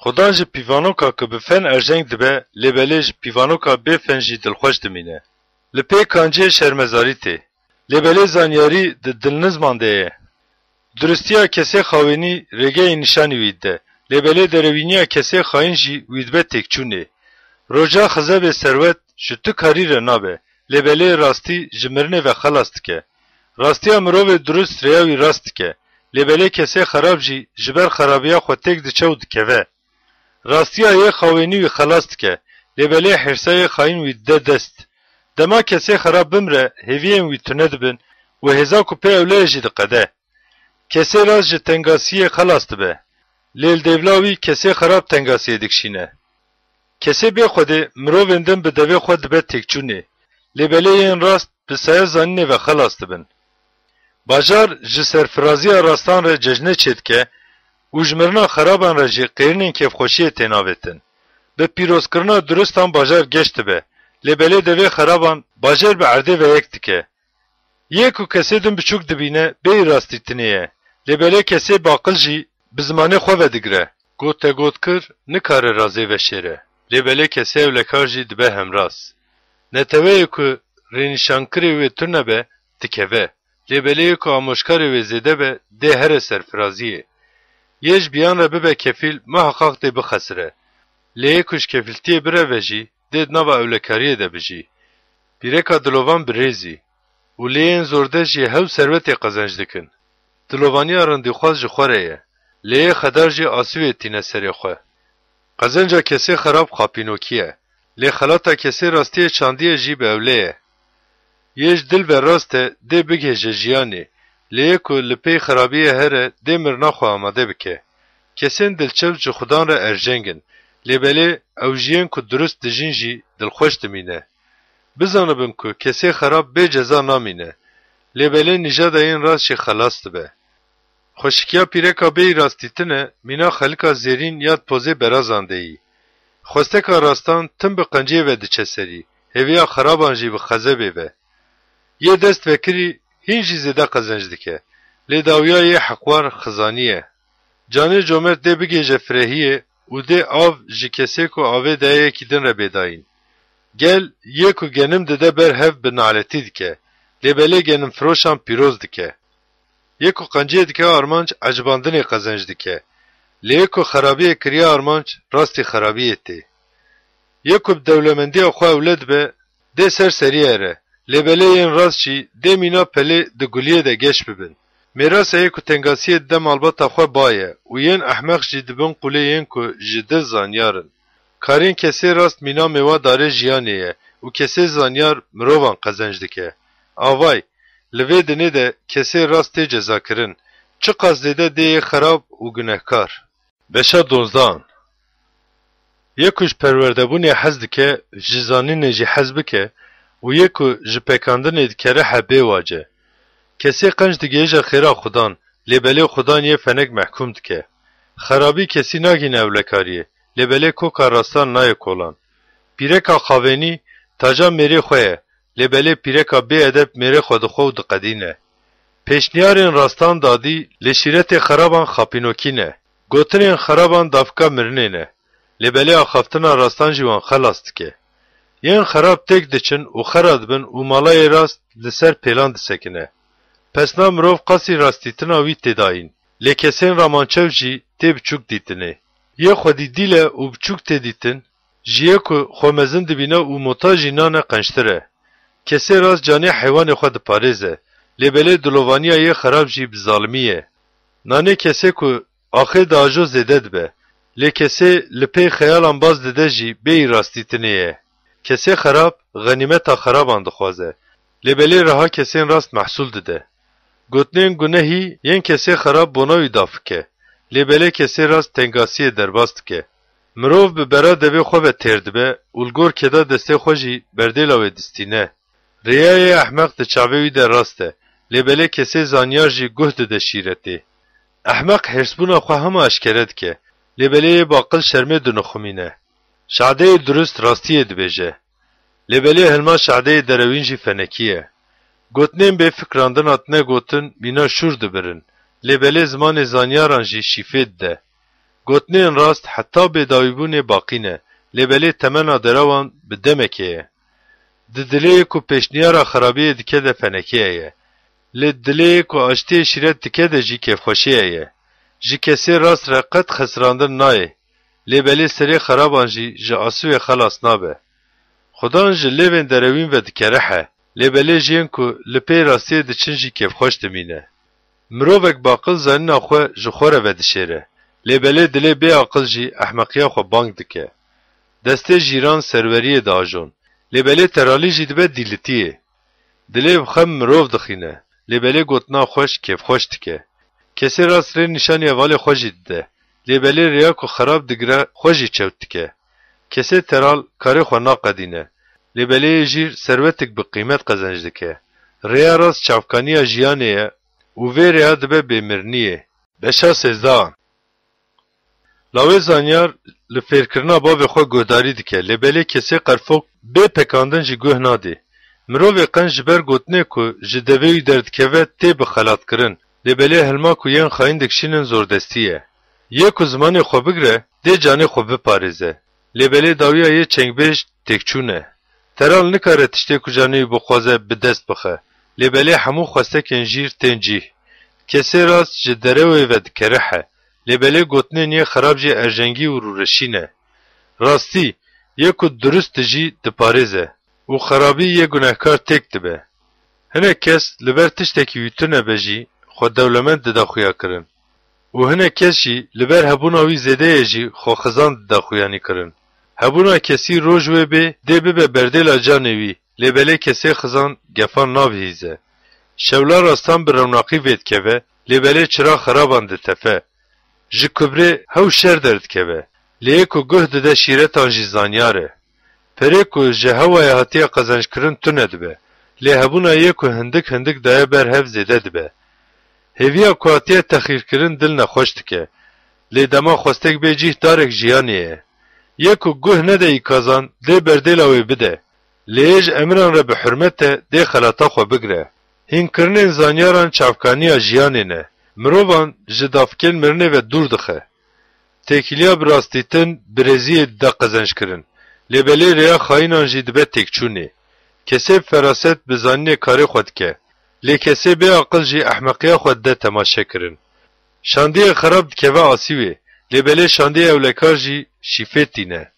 Xudan ji pîvanoka ku bi fen erjeng dibe, lê belê ji pîvanoka bê fen jî dilxweş dimîne. Li pê kancê şermezarî tê. Lê belê zanyarî di dilnizman de ye. Duristiya kesê xawênî rêgeyê nîşanî wî dide, lê belê derewîniya kesê xayîn jî wî dibe têkçûnê. Roja xizebê serwet ji tu karî re nabe, lê belê rastî ji mirinê ve xelas dike. Rastiya mirovê durust rêya wî rast dike, lê belê kesê xerab jî ji ber xerabiya xwe têk diçe û dikeve. Rastiya yê xawênî wî xelas dike, lê belê hêrsa yê xayîn wî dide dest. Dema kesê xerab bimre, hêviyên wî tune dibin û hêza ku pê ewle ye jî diqede. Kesê rast ji tengasiyê xelas dibe, lê li dêvla wî kesê xerab tengasiyê dikişîne. Kesê bê Xwedê mirovên din bi devê xwe dibe têkçûnê, lê belê yên rast bi saya zanînê ve xelas dibin. Bajar ji serfiraziya rastan re cejnê çêdike û ji mirina xeraban re jî qêrînên kêfxweşiyê têne avêtin. Bi pîrozkirina duristan bajar geş dibe, lê belê devê xeraban bajêr bi erdê ve yek dike. Yê ku kesê din biçûk dibîne, bêyî rastîtinê ye. Lê belê kesê baqil jî bi zimanê xwe vedigre. Gotegotkir nikare razê veşêre. Lê belê kesê ewlekar jî dibe hemraz. Neteweyê ku rênîşankirê wê tune be, dikeve. Lê belê yê ku amoşkarê wê zêde be, dê here serfiraziyê. Yê ji biyan re bibe kefîl, muheqaq dê bixesire. Lê yê ku ji kefîltiyê bireve jî, dê di nava ewlekariyê de bijî. Pîreka dilovan bi rêzî û lê yên zorde jî hew serwetê qezenc dikin. Dilovaniya rindîxwaz ji xwe re ye, lê yê xedar jî asûyê tîne serê xwe. Qezenca kesê xerab xapînokî ye, lê xelata kesê rastiyê çandiyê jî bi ewle ye. Yê ji dil ve rast e, dê bigihêje jiyanê, lê yê ku li pey xerabiyê here, dê mirina xwe amade bike. Kesên dilçev ji Xudan re erjeng in, lê belê ew ji yên ku durust dijîn jî dilxweş dimîne. Bizanibin ku kesê xerab bê ceza namîne, lê belê nîjada yên rast jî xelas dibe. Xweşikiya pîreka bêyî rastîtine, mîna xelika zêrîn ya di pozê berazan de yî. Xwesteka rastan tim bi qenciyê ve diçe serî, hêviya xeraban jî bi xezebê ve. Yê dest vekirî hîn jî zêde qezenc dike, lê dawiya yê heqwar xizanî ye. Canê comert dê bigihêje firehiyê û dê av ji kesê ku avê daye yekî din re bê dayîn. Gel, yê ku genim dide ber hev bi naletî dike, lê belê genimfiroşan pîroz dike. Yê ku qenciyê dike armanc, ecibandinê qezenc dike. Lê yê ku xerabiyê kiriye armanc, rastî xerabiyê tê. Yê ku bi dewlemendiya xwe ewle dibe, dê ser seriyê here. Lê belê yên rast jî dê mîna pelê di guliyê de geş bibin. Mêrasa yê ku tengasiyê dide malbata xwe ba ye û yên ehmeq jî di bin qûlê yên ku ji dil zanyar in. Karên kesê rast mîna mêwa darê jiyanê ye û kesê zanyar mirovan qezenc dike. Avay, li vê dinê de kesê rast tê cezakirin, çiqas zêde dê yê xerab û gunehkar. Beşa donzdehan. Yê ku ji perwerdebûnê hez dike, ji zanînê jî hez bike û yê ku ji pekandinê dikerihe bê wac e. Kesê qenc digihêje xêra Xudan, lê belê Xudan yê fenek mehkûm dike. Xerabî kesî nagihîne ewlekariyê, lê belê koka rastan nayê kolan. Pîreka xavênî taca mêrê xwe ye, lê belê pîreka bêedeb mêrê xwe dixwe û diqedîne. Pêşniyarên rastan dadî, lê şîretê xeraban xapînokî ne. Gotinên xeraban davka mirinê ne, lê belê axaftina rastan jî wan xelas dike. Yên xerab têk diçin û xera dibin û mala yê rast li ser pêlan disekine. Pesna mirov qasî rastîtina wî tê dayîn, lê kesên ramançew jî tê biçûk dîtinê. Yê xwedî dîl e û biçûk tê dîtin, ji yê ku xwe mezin dibîne û mota jî nane qençtir e. Kesê rast canê heywanê xwe diparêze, lê belê dilovaniya yê xerab jî bi zalimî ye. Nanê kesê ku axê diajo zêde dibe, lê kesê li pey xeyalan baz dide jî bêyî rastîtinê ye. Kesê xerab xenîmeta xeraban dixwaze, lê belê reha kesên rast mehsûl dide. Gotinên gunehî yên kesê xerab bona wî davik e, lê belê kesê rast tengasiyê derbas dike. Mirov bi bera devê xwe ve têr dibe û li gor keda destê xwe jî berdêla wê distîne. Rêya yê ehmeq di çavê wî de rast e, lê belê kesê zanyar jî guh dide şîretê. Ehmeq hêrsbûna xwe hema eşkere dike, lê belê yê baqil şermê dinixumîne. Şadeyê durist rastiyê dibêje. Lê belê hilma şadeyê derewîn jî fenekî ye. Gotinên bê fikiran din hatine gotin mîna şûr dibirin, lê belê zimanê zanyaran jî şîfê dide. Gotinên rast heta bêdawîbûnê baqî ne, lê belê temena derewan bi demekê ye. Di dilê yê ku pêşniyara xerabiyê dike de fenekê heye. Lê dilê yê ku aştiyê şîret dike de jî kêfxweşî heye. Ji kesê rast re qet xesirandin nayê. Lê belê serê xeraban jî ji asûyê xelas nabe. Xudan ji lêvên derewîn ve dikerihe, lê belê ji yên ku li pey rastiyê diçin jî kêfxweş dimîne. Mirovek baqil zanîna xwe ji xwe re vedişêre, lê belê dilê bêaqil jî ehmeqiya xwe bang dike. Destê jîran serweriyê diajon, lê belê teralî jî dibe dîlitiyê. Dilê bi xem mirov dixîne, lê belê gotina xweş kêfxweş dike. Kesê rast rê nîşanî hevalê xwe jî dide, lê belê rêya ku xerab digire xwe jî çewt dike. Kesê teral karê xwe naqedîne, lê belê yê jîr serwetik bi qîmet qezenc dike. Rêya rast çavkaniya jiyanê ye û vê rêya dibe bêmiriniyê. Beşa sêzdehan. Lawê zanyar li fêrkirina bavê xwe guhdarî dike, lê belê kesê qerfok bê pekandin jî guh nadê. Mirovê qenc ji ber gotinê ku ji devê wî derdikeve tê bi xelatkirin, lê belê hilma ku yên xayîn dikişînin zordestî ye. Yê ku zimanê xwe bigire, dê canê xwe biparêze. Lê belê dawiya yê çengbêj têkçûn e. Teral nikare tiştê ku canê wî bixwaze bi dest bixe. Lê belê hemû xwestekên jîr tên cîh. Kesê rast ji derewê ve dikerihe. Lê belê gotinên yê xerab jî erjengî û rûreşî ne. Rastî, yê ku durist dijî diparêze û xerabî yê gunehkar têk dibe. Hinek kes li ber tiştekî wî tune be jî xwe dewlemend dide xuya kirin û hinek kes jî li ber hebûna wî zêde ye jî xwe xizan dide xuyanî kirin. Hebûna kesî roj wê bê dê bibe berdêla canê wî, lê belê kesê xizan gefan nabihîze. Şewla rastan bi rewnaqî vêdikeve, lê belê çira xeraban ditefe. Ji kubrê hew şer derdikeve, lê yê ku guh dide şîretan jî zanyar e. Perê ku ji hewayê hatiye qezenckirin tune dibe, lê hebûna yê ku hindik hindik daye ber hev zêde dibe. Hêviya ku hatiye texîrkirin dil nexweş dike, lê dema xwestek bê cîh darek jiyanê ye. Yê ku guh nede îkazan dê berdêla wê bide, lê yê ji emiran re bi hurmet e dê xelata xwe bigire. Hînkirinên zanyaran çavkaniya jiyanê ne. Mirovan ji dafikên mirinê ve dûr dixe. Têkiliya bi rastîtin, birêziyê dide qezenc kirin. Lê belê rêya xayînan jî dibe têkçûnê. Kesê bi feraset bi zanînê karê xwe dike. Lê kesê bê aqil jî ehmeqiya xwe dide temaşe kirin. Şandiyê xerab dikeve asî wê. Lê belê şandiyê ewlekar jî şîfê tîne.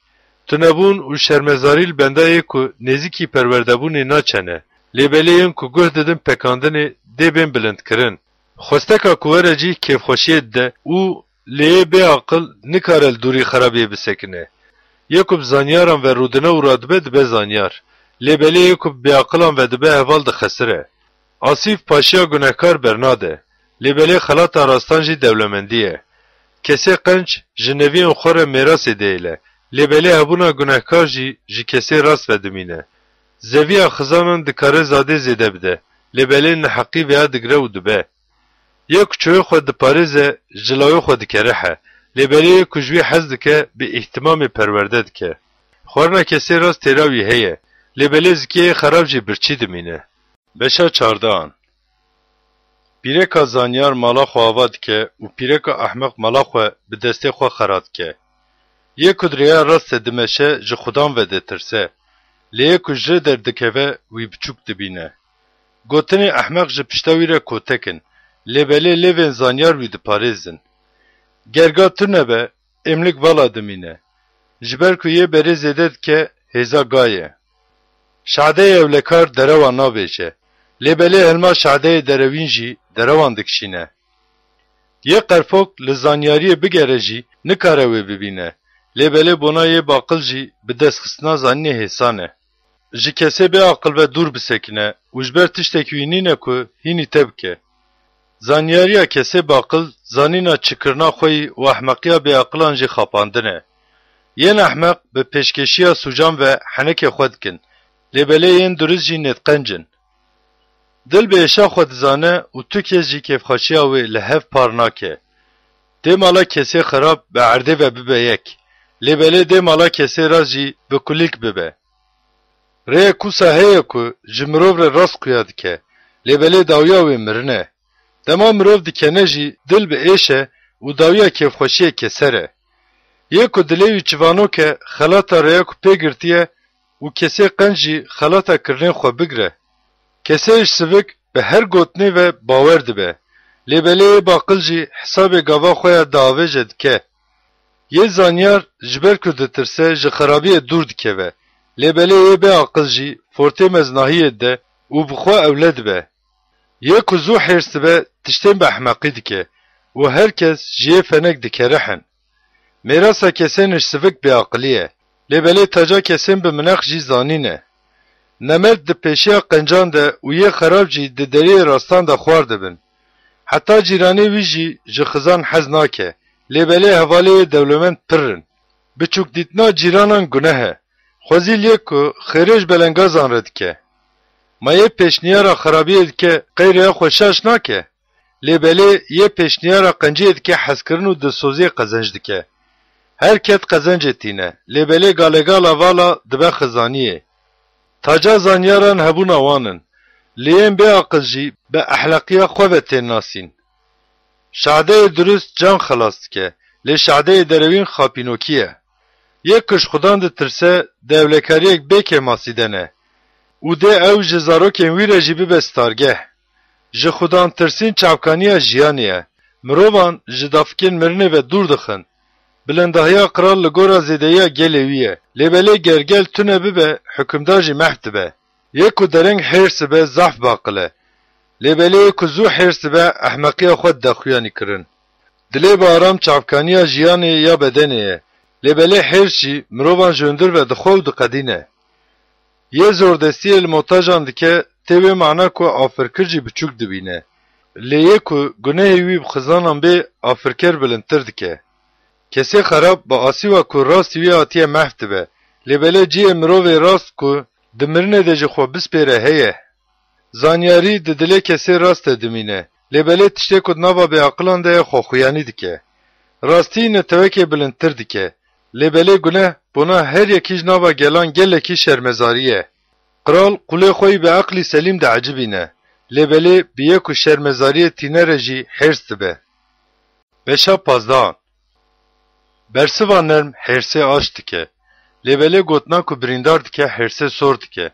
Tunebûn û şermezarî li benda yê ku nêzîkî perwerdebûnê naçene. Lê belê yên ku guh didin pekandinê dê bên bilindkirin. Xwesteka ku were cîh kêfxweşiyê dide û lê yê bêaqil nikare li dûrî xerabiyê bisekine. Yê ku bi zanyaran ve rûdine û radibe dibe zanyar. Lê belê yê ku bi bêaqilan ve dibe heval dixesire. Asîf paşiya gunehkar bernade. Lê belê xelata rastan jî dewlemendî ye. Kesê qenc ji neviyên xwe re mêrasê dihêle. Lê belê hebûna gunehkar jî ji kesê rast vedimîne. Zeviya xizanan dikare zadê zêde bide, lê belê neheqî vêya digre û dibe. Yê ku çoyê xwe diparêze, ji lawê xwe dikerihe, lê belê yê ku ji wî hez dike, bi îhtimamê perwerde dike. Xwarina kesê rast têra wî heye, lê belê zikê yê xerab jî birçî dimîne. Beşa çardehan. Pîreka zanyar mala xwe ava dike û pîreka ehmeq mala xwe bi destê xwe xera dike. Yê ku di rêya rast de dimeşe, ji Xudan ve ditirse, lê yê ku ji rê derdikeve, wî biçûk dibîne. Gotinê ehmeq ji pişta wî re kotek in, lê belê lêvên zanyar wî diparêzin. Ger ga tune be, êmlik vala dimîne. Ji ber ku yê berê zêde dike, hêza ga ye. Şadeyê ewlekar derewan navêje, lê belê hilma şadeyê derewîn jî derewan dikişîne. Yê qerfok li zanyariyê bigere jî nikare wê bibîne, lê belê bona yê baqil jî bi destxistina zanînê hêsan e. Ji kesê bêaqil ve dûr bisekine û ji ber tiştekî wî nîne ku hînî te bike. Zanyariya kesê baqil zanîna çikirina xwe yî û ehmeqiya bêaqilan jî xapandin e. Yên ehmeq bi pêşkêşiya sûcan ve henekê xwe dikin, lê belê yên durist jî nêtqenc in. Dil bi êşa xwe dizane û tu kes jî kêfxweşiya wê li hev par nake. Dê mala kesê xerab bi erdê ve bibe yek, lê belê dê mala kesê rast jî bi kulîlk bibe. Rêyek wisa heye ku ji mirov re rast xuya dike, lê belê dawiya wê mirin e. Dema mirov dikene jî dil bi êş e û dawiya kêfxweşiyê keser e. Yê ku dilê wî çivanok e, xelata rêya ku pê girtiye û kesê qenc jî xelata kirinên xwe bigire. Kesê hişsivik bi her gotinê ve bawer dibe. Lê belê yê baqil jî hesabê gava xwe ya diavêje dike. Yê zanyar ji ber ku ditirse ji xerabiyê dûr dikeve. Lê belê yê bêaqil jî fortê meznahiyê dide û bi xwe ewle dibe. Yê ku zû hêrs dibe tiştên bi ehmeqî dike û her kes ji yê fenek dikerihin. Mêrasa kesên hişsivik bêaqilî ye. Lê belê taca kesên bi mineq jî zanîn e. Nemert di pêşiya qencan de û yê xerab jî di deriyê rastan de xwar dibin. Heta cîranê wî jî ji xizan hez nake, lê belê hevalê yê dewlemend pirr in. Biçûkdîtina cîranan guneh e. Xwezî lê ku xêrê ji belengazan re dike. Ma yê pêşniyara xerabiyê dike, qey rêya xwe şaş nake? Lê belê yê pêşniyara qenciyê dike hezkirin û dilsoziyê qezenc dike. Her ked qezencê tîne, lê belê galegala vala dibe xizaniyê. Taca zanyaran hebûna wan in. Lê yên bêaqil jî bi ehleqiya xwe ve tên nasîn. Şadeyê durist can xelas dike, lê şadeyê derewîn xapînokî ye. Yê ku ji Xudan ditirse, di ewlekariyek bê kêmasî de ne û dê ew ji zarokên wî re jî bibe stargeh. Ji Xudan tirsîn çavkaniya jiyanê ye. Mirovan ji dafikên mirinê ve dûr dixin. Bilindahiya qral li gora zêdeyiya gelê wî ye. Lê belê ger gel tune bibe, hukimdar jî mehf dibe. Yê ku dereng hêrs dibe, zaf baqil e. Lê belê yê ku zû hêrs dibe, ehmeqiya xwe dide xuyanî kirin. Dilê bi aram çavkaniya jiyanê ya bedenê ye. Lê belê hêrs jî mirovan ji hundir ve dixwe û diqedîne. Yê zordestiyê li motajan dike, tê wê mana ku afirkir jî biçûk dibîne. Lê yê ku gunehê wî bi xizanan bê, afirker bilindtir dike. Kesê xerab bi asîwa ku rastî wî hatiye mehf dibe. Lê belê cihê mirovê rast ku di mirinê de ji xwe bispêre heye. Zanyarî di dilê kesê rast de dimîne. Lê belê tiştê ku di nava bêaqilan de ye xwexuyanî dike. Rastî netewekê bilindtir dike. Lê belê guneh bona her yekî ji nava gelan gelekî şermezarî ye. Qral qulê xwe yî bi eqlî selîm diecibîne. Lê belê bi yê ku şermezariyê tîne re jî hêrs dibe. Beşa pazdehan. Bersiva nerm hêrsê aş dike. Lê belê gotina ku birîndar dike hêrsê sor dike.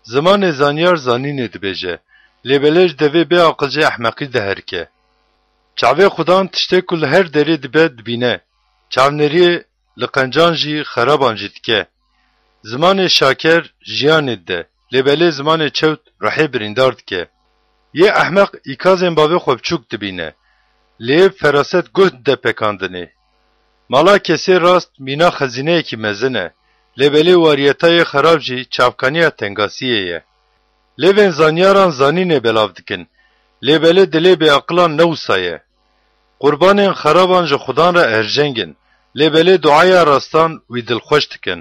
Zimanê zanyar zanînê dibêje. Lê belê ji devê bêaqil jê ehmeqî diherike. Çavê Xudan tiştê ku li her derê dibe dibîne. Çavnêriyê li qencan jî xeraban jî dike. Zimanê şaker jiyanê dide, lê belê zimanê çewt ruhê birîndar dike. Yê ehmeq îkazên bavê xwe biçûk dibîne. Lê yê bi feraset guh dide pekandinê. Mala kesê rast mîna xezîneyekî mezin e, lê belê wariyeta yê xerab jî çavkaniya tengasiyê ye. Lêvên zanyaran zanînê belav dikin, lê belê dilê bêaqilan ne wisa ye. Qurbanên xeraban ji Xudan re erjeng in, lê belê duaya rastan wî dilxweş dikin.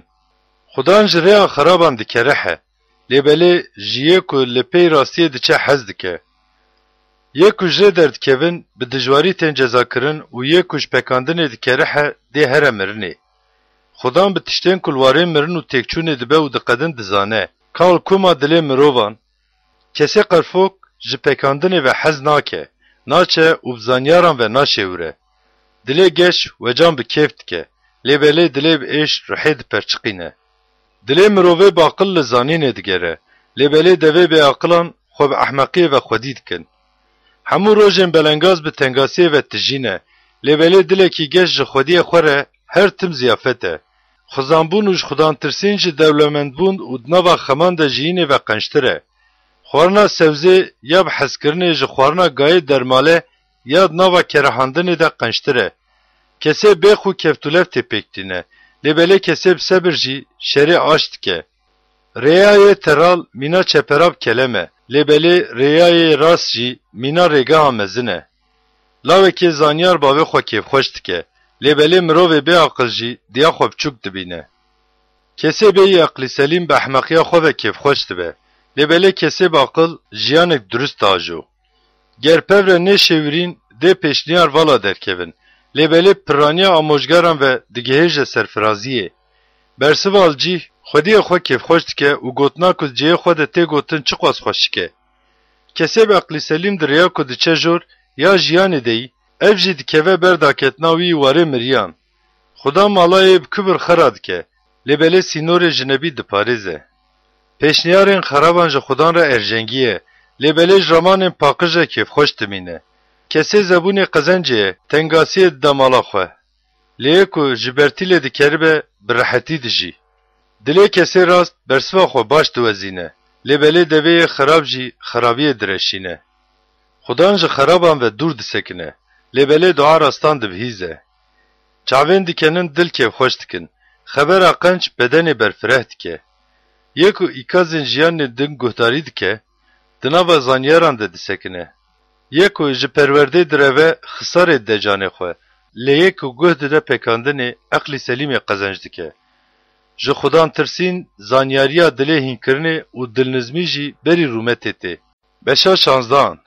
Xudan ji rêya xeraban dikerihe, lê belê ji yê ku li pey rastiyê diçe hez dike. Yê ku ji rê derdikevin, bi dijwarî tên cezakirin û yê ku ji pekandinê dikerihe, dê here mirinê. Xudan bi tiştên ku li warê mirin û têkçûnê dibe û diqedin dizane. Ka li koma dilê mirovan, kesê qerfok ji pekandinê ve hez nake, naçe û bi zanyaran ve naşêwire. Dilê geş wecan bi kêf dike, lê belê dilê bi êş ruhê diperçiqîne. Dilê mirovê bi aqil li zanînê digere, lê belê devê bêaqilan xwe bi ehmeqiyê ve xwedî dikin. Hemû rojên belengaz bi tengasiyê ve tijî ne, lê belê dilekî geş ji xwediyê xwe re her tim ziyafet e. Xuzanbûn û ji xudantirsîn ji dewlemendbûn û di nava xeman de jiyînê ve qençtir e. Xwarina sewzê ya bi hezkirinê ji xwarina gayê dermale ya di nava kerehandinê de qençtir e. Kesê bêx û keftûlev tê pêk tîne, lê belê kesê bi sebir jî şerê aş dike. Rêya yê teral mîna çepera bi kelem e, lê belê rêya yê rast jî mîna rêgeha mezin e. Lawekê zanyar bavê xwe kêfxweş dike, lê belê mirovê bêaqil jî diya xwe biçûk dibîne. Kesê bêyî eqlî selîm bi ehmeqiya xwe ve kêfxweş dibe, lê belê kesê baqil jiyanek durust diajo. Ger pev re nêşêwirîn, dê pêşniyar vala derkevin, lê belê pirraniya amojgaran ve digihêje serfiraziyê. Bersiva li cîh, xwediyê xwe kêfxweş dike û gotina ku di cihê xwe de tê gotin çiqas xweşik e. Kesê bi eqlî selîm di rêya ku diçe jor ya jiyanê de yî, ev jî dikeve ber daketina wî warê miriyan. Xudan malayê bi kibir xera dike, lê belê sînorê jinebî diparêze. Pêşniyarên xeraban ji Xudan re erjengî ye, lê belê ji ramanên paqij re kêfxweş dimîne. Kesê zebûnê qezencê ye, tengasiyê dide mala xwe. Lê yê ku ji bertîlê dikeribe, bi rehetî dijî. Dilê kesê rast bersiva xwe baş diwezîne, lê belê devê yê xerab jî xerabiyê direşîne. Xudan ji xeraban ve dûr disekine, lê belê dua rastan dibihîze. Çavên dikenin dil kêfxweş dikin, xebera qenc bedenê berfireh dike. Yê ku îkazên jiyanê din guhdarî dike, di nava zanyaran de disekine. Yê ku ji perwerdê direve, xisarê dide canê xwe, lê yê ku guh dide pekandinê, eqlî selîmê qezenc dike. Ji xudantirsîn, zanyariya dilê hînkirinê û dilnizmî jî berî rûmetê tê. Beşa şanzdan.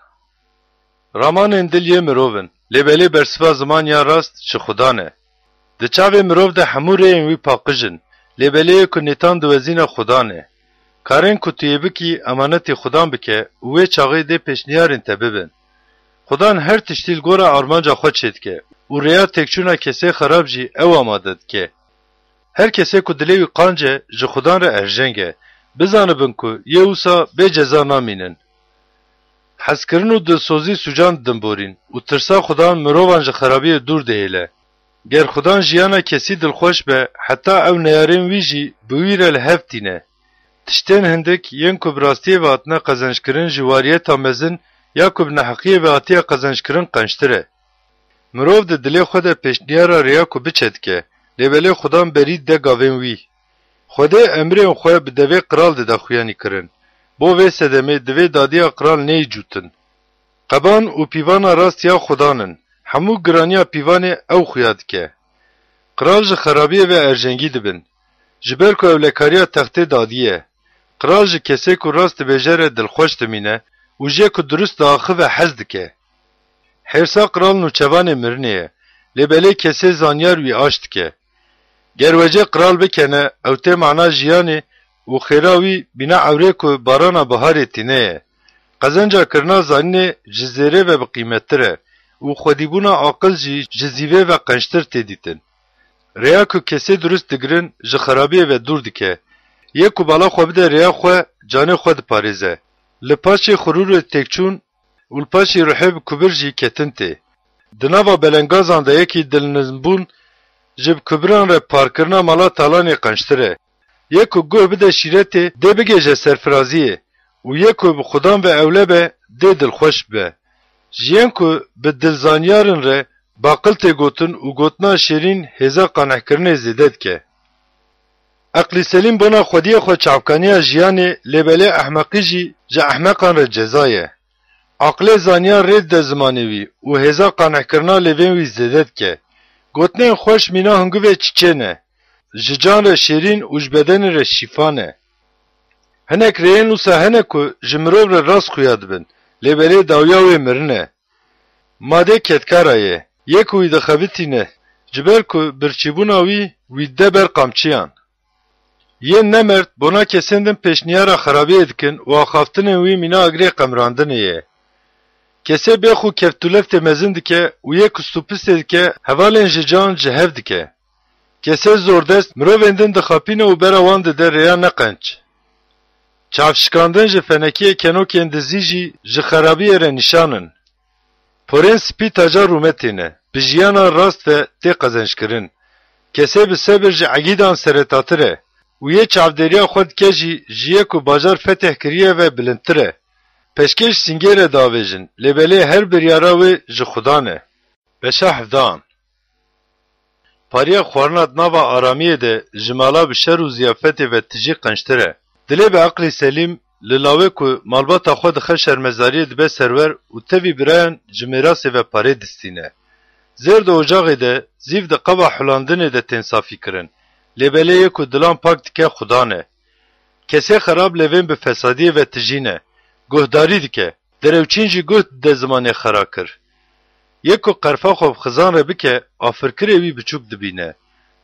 Ramanên dil yê mirov in, lê belê bersiva ziman ya rast ji Xudan e. Di çavê mirov de hemû rêyên wî paqij in, lê belê yê ku nêtan diwezîne Xudan e. Karên ku tu yê bikî, emanetî Xudan bike û wê çaxê dê pêşniyarên te bibin. Xudan her tiştî li gora armanca xwe çêdike û rêya têkçûna kesê xerab jî ew amade dike. Her kesê ku dilê wî qanc e, ji Xudan re erjeng e. Bizanibin ku yê wisa bê ceza namînin. Hezkirin û dilsozî sûcan didin borîn û tirsa Xudan mirovan ji xerabiyê dûr dihêle. Ger Xudan jiyana kesî dilxweş be, heta ew neyarên wî jî bi wî re li hev tîne. Tiştên hindik yên ku bi rastiyê ve hatine qezenckirin ji wariyeta mezin ya ku bi neheqiyê ve hatiye qezenckirin qençtir e. Mirov di dilê xwe de pêşniyara rêya ku biçe dike, lê belê Xudan berî dide gavên wî. Xwedê emrên xwe bi devê qral dide xuyanî kirin. Bo vê sedemê divê dadiya qral neyê cûtin. Qeban û pîvana rast ya Xudan in. Hemû giraniya pîvanê ew xuya dike. Qral ji xerabiyê ve erjengî dibin. Ji ber ku ewlekariya textê dadî ye. Qral ji kesê ku rast dibêje re dilxweş dimîne û jê ku durust diaxive hez dike. Hêrsa qral nûçevanê mirinê ye, lê belê kesê zanyar wî aş dike. Ger wecê qral bikene, ew tê mana jiyanê û xêra wî bîna ewrê ku barana biharê tîne ye. Qezenca kirina zanînê ji zêrê ve bi qîmettir e û xwedîbûna aqil jî ji zîvê ve qençtir tê dîtin. Rêya ku kesê durust digirin, ji xerabiyê ve dûr dike. Yê ku bala xwe bide rêya xwe, canê xwe diparêze. Li paşê xurûrê têkçûn û li paşî ruhê bi kubir jî ketin tê. Di nava belengazan de yekî dilnizmbûn ji bi kubiran re parkirina mala talanê qençtir e. Yê ku guh bide şîretê, dê bigêje serfiraziyê û yê ku bi Xudan ve ewle be, dê dilxweş bibe. Ji yên ku bi dilzanyarin re baqil tê gotin û gotina şêrîn hêza qanehkirinê zêde dike. Eqlî selîm bona xwediyê xwe çavkaniya jiyanê, lê belê ehmeqî jî ji ehmeqan re ceza ye. Aqilê zanyar rê dide zimanê wî û hêza qanehkirina lêvên wî zêde dike. Gotinên xweş mîna hingivê çiçê ne. Ji can re şêrîn û ji bedenê re şîfa ne. Hinek rêyên wisa hene ku ji mirov re rast xuya dibin, lê belê dawiya wê mirin e. Madê kedkara ye, yê ku wî dixebitîne, ji ber ku birçîbûna wî wî dide ber qamçiyan. Yên nemerd bona kesên din pêşniyara xerabiyê dikin û axaftinên wî mîna agirê qemrandinê ye. Kesê bêxwe keftûleftê mezin dike û yê kustûpistê dike hevalên ji can ji hev dike. Kesê zordest mirovên din dixapîne û bera wan dide rêya neqenc. Çavşikandin ji fenekiyê kenokên dizî jî ji xerabiyê re nîşan in. Porên spî taca rûmetê ne, bi jiyana rast ve tê qezenckirin. Kesê bi sebir ji egîdan seretatir e û yê çavdêriya xwe dike jî ji yê ku bajar fetih kiriye ve bilindtir e. Peşkêş singê re davêjin, lê belê her biryara wê ji Xudan e. Beşa hevdehan. Pariya xwarina di nava aramiyê de ji mala bi şer û ziyafetê ve tijî qençtir e. Dilê bi eqlî selîm li lawê ku malbata xwe dixe şermezariyê dibe serwer û tevî birayan ji mêrasê ve parê distîne. Zêr di ocaxê de, zîv di qeba hulandinê de tên safî kirin. Lê belê yê ku dilan pak dike Xudan e. Kesê xerab lêvên bi fesadiyê ve tijî ne. Guhdarî dike. Derewçîn jî guh dide zimanê xera kir. Yê ku qerfa xwe bi xizan re bike, afirkirê wî biçûk dibîne.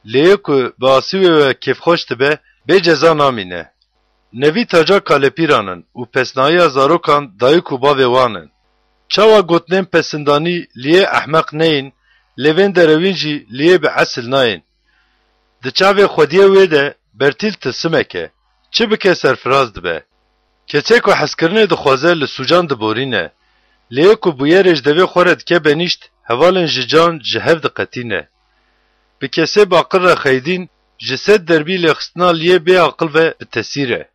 Lê yê ku bi asî wê ve kêfxweş dibe, bê ceza namîne. Nevî taca kalepîran in û pesnahiya zarokan dayik û bavê wan in. Çawa gotinên pesindanî liyê ehmeq neyên, lêvên derewîn jî liyê bi esil nayên. Di çavê xwediyê wê de bertîl tilsimek e. Çi bike serfiraz dibe. Kesê ku hezkirinê dixwaze li sûcan diborîne. Lê yê ku bûyerê ji devê xwe re dike benîşt, hevalên ji can ji hev diqetîne. Bi kesê baqil re xeydîn, ji sed derbî lêxistina liyê bêaqil ve bi tesîr e.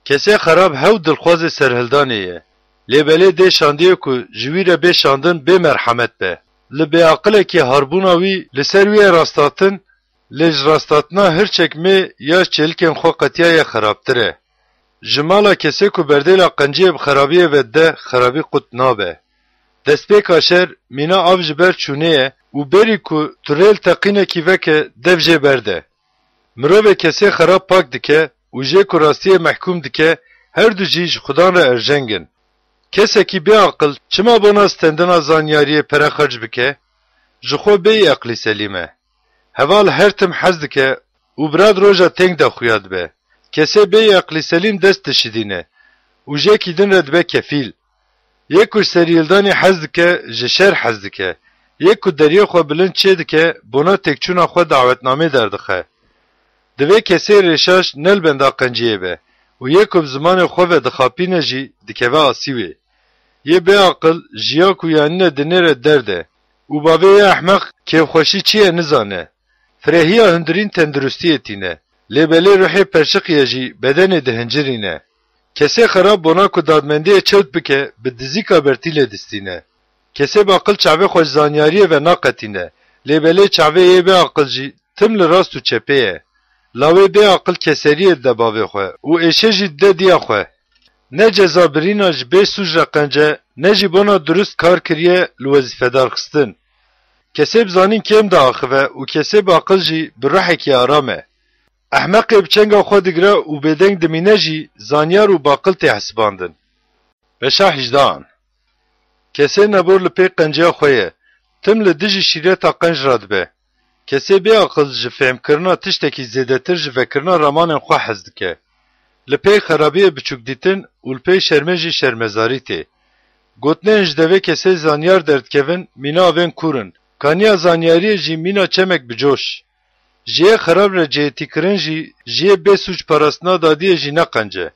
Kesê xerab hew dilxwazê serhildanê ye. Lê belê dê şandiyê ku ji wî re bê şandin bê merhemet be. Li bêaqilekî harbûna wî li ser wî ye rasthatin, lê ji rasthatina hirçek mê ya çêlikên xwe qetiyaye xerabtir e. Ji mala kesê ku berdêla qenciyê bi xerabiyê ve dide, xerabî qut nabe. Destpêka şer, mîna av ji ber çûnê ye û berî ku tu rê li teqînekî veke, dev jê berde. Mirovê kesê xerab pak dike û jê ku rastiyê mehkûm dike, her du jî ji Xudan re erjeng in. Kesekî bêaqil çima bona stendina zanyariyê pere xerc bike? Ji xwe bêyî eqlî selîm e. Heval her tim hez dike û bi rad roja têng de xuya dibe. Kesê bêyî eqlî selîm dest dişidîne û jêkî din re dibe kefîl. Yê ku ji serîhildanê hez dike, ji şer hez dike. Yê ku deriyê xwe bilind çê dike, bona têkçûna xwe dawetnamê derdixe. Divê kesê rêşaş ne li benda qenciyê be û yê ku bi zimanê xwe ve dixapîne jî dikeve asî wê. Yê bêaqil ji ya ku yanîne dinêre derde û bavê yê ehmeq kêfxweşî çi ye nizane. Firehiya hundirîn tenduristiyê tîne. Lê belê ruhê perçiqiye jî bedenê dihincirîne. Kesê xerab bona ku dadmendiyê çewt bike, bi dizîka bertîlê distîne. Kesê baqil çavê xwe ji zanyariyê ve naqetîne. Lê belê çavê yê bêaqil jî tim li rast û çepê ye. Lawê bêaqil keseriyê dide bavê xwe û êşê jî dide diya xwe. Ne ceza birîna ji bê sûc re qenc e, ne jî bona durust kar kiriye li wezîfedar xistin. Kesê bi zanîn kêm diaxive û kesê bi aqil jî bi ruhekî aram e. Ehmeqê bi çenga xwe digire û bêdeng dimîne jî zanyar û baqil tê hesibandin. Beşa hejdehan. Kesê nebor li pê qenciya xwe ye, tim li dijî şîreta qenc radibe. Kesê bêaqil ji fêhmkirina tiştekî zêdetir ji vekirina ramanên xwe hez dike. Li pey xerabiyê biçûkdîtin û li pey şermê jî şermezarî tê. Gotinên ji devê kesê zanyar derdikevin mîna avên kûr in. Kaniya zanyariyê jî mîna çemek bi coş. Ji yê xerab re cihêtîkirin jî ji yê bê sûc parastina dadiyê jî ne qenc e.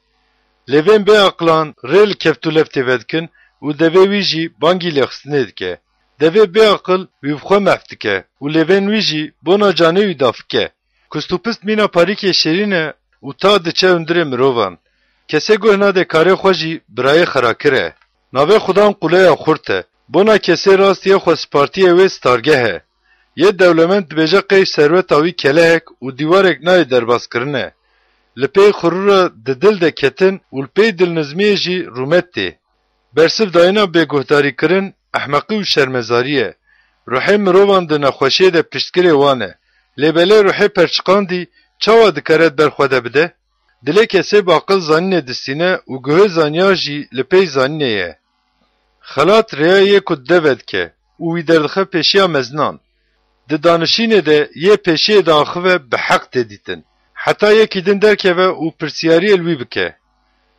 Lêvên bêaqilan rê li keft û leftê vedikin û devê wî jî bangî lêxistinê dike. Devê bêaqil wî bi xwe mehf dike û lêvên wî jî bona canê wî dafik e. Kustûpist mîna parîkê şêrîn e û ta diçe hundirê mirovan. Kesê guh nade karê xwe jî birayê xerakir e. Navê Xudan quleya xurt e. Bona kesê rast yê xwespartiyê wê stargeh e. Yê dewlemend dibêje qey serweta wî kelehek û dîwarek nayê derbaskirine. Li pey xirûra di dil de ketin û li pey dilnizmiyê jî rûmet tê. Bersivdayîna bêguhdarîkirin ehmeqî û şermezarî ye. Ruhê mirovan di nexweşiyê de piştgirê wan e. Lê belê ruhê perçiqandî çawa dikare di ber xwe de bide? Dilê kesê bi aqil zanînê distîne û guhê zaniya jî li pey zanînê ye. Xelat rêya yê ku dide vedike û wî derdixe pêşiya mezinan. Di danişînê de yê pêşiyê diaxive bi heq tê dîtin. Heta yekî din derkeve û pirsiyariyê li wî bike.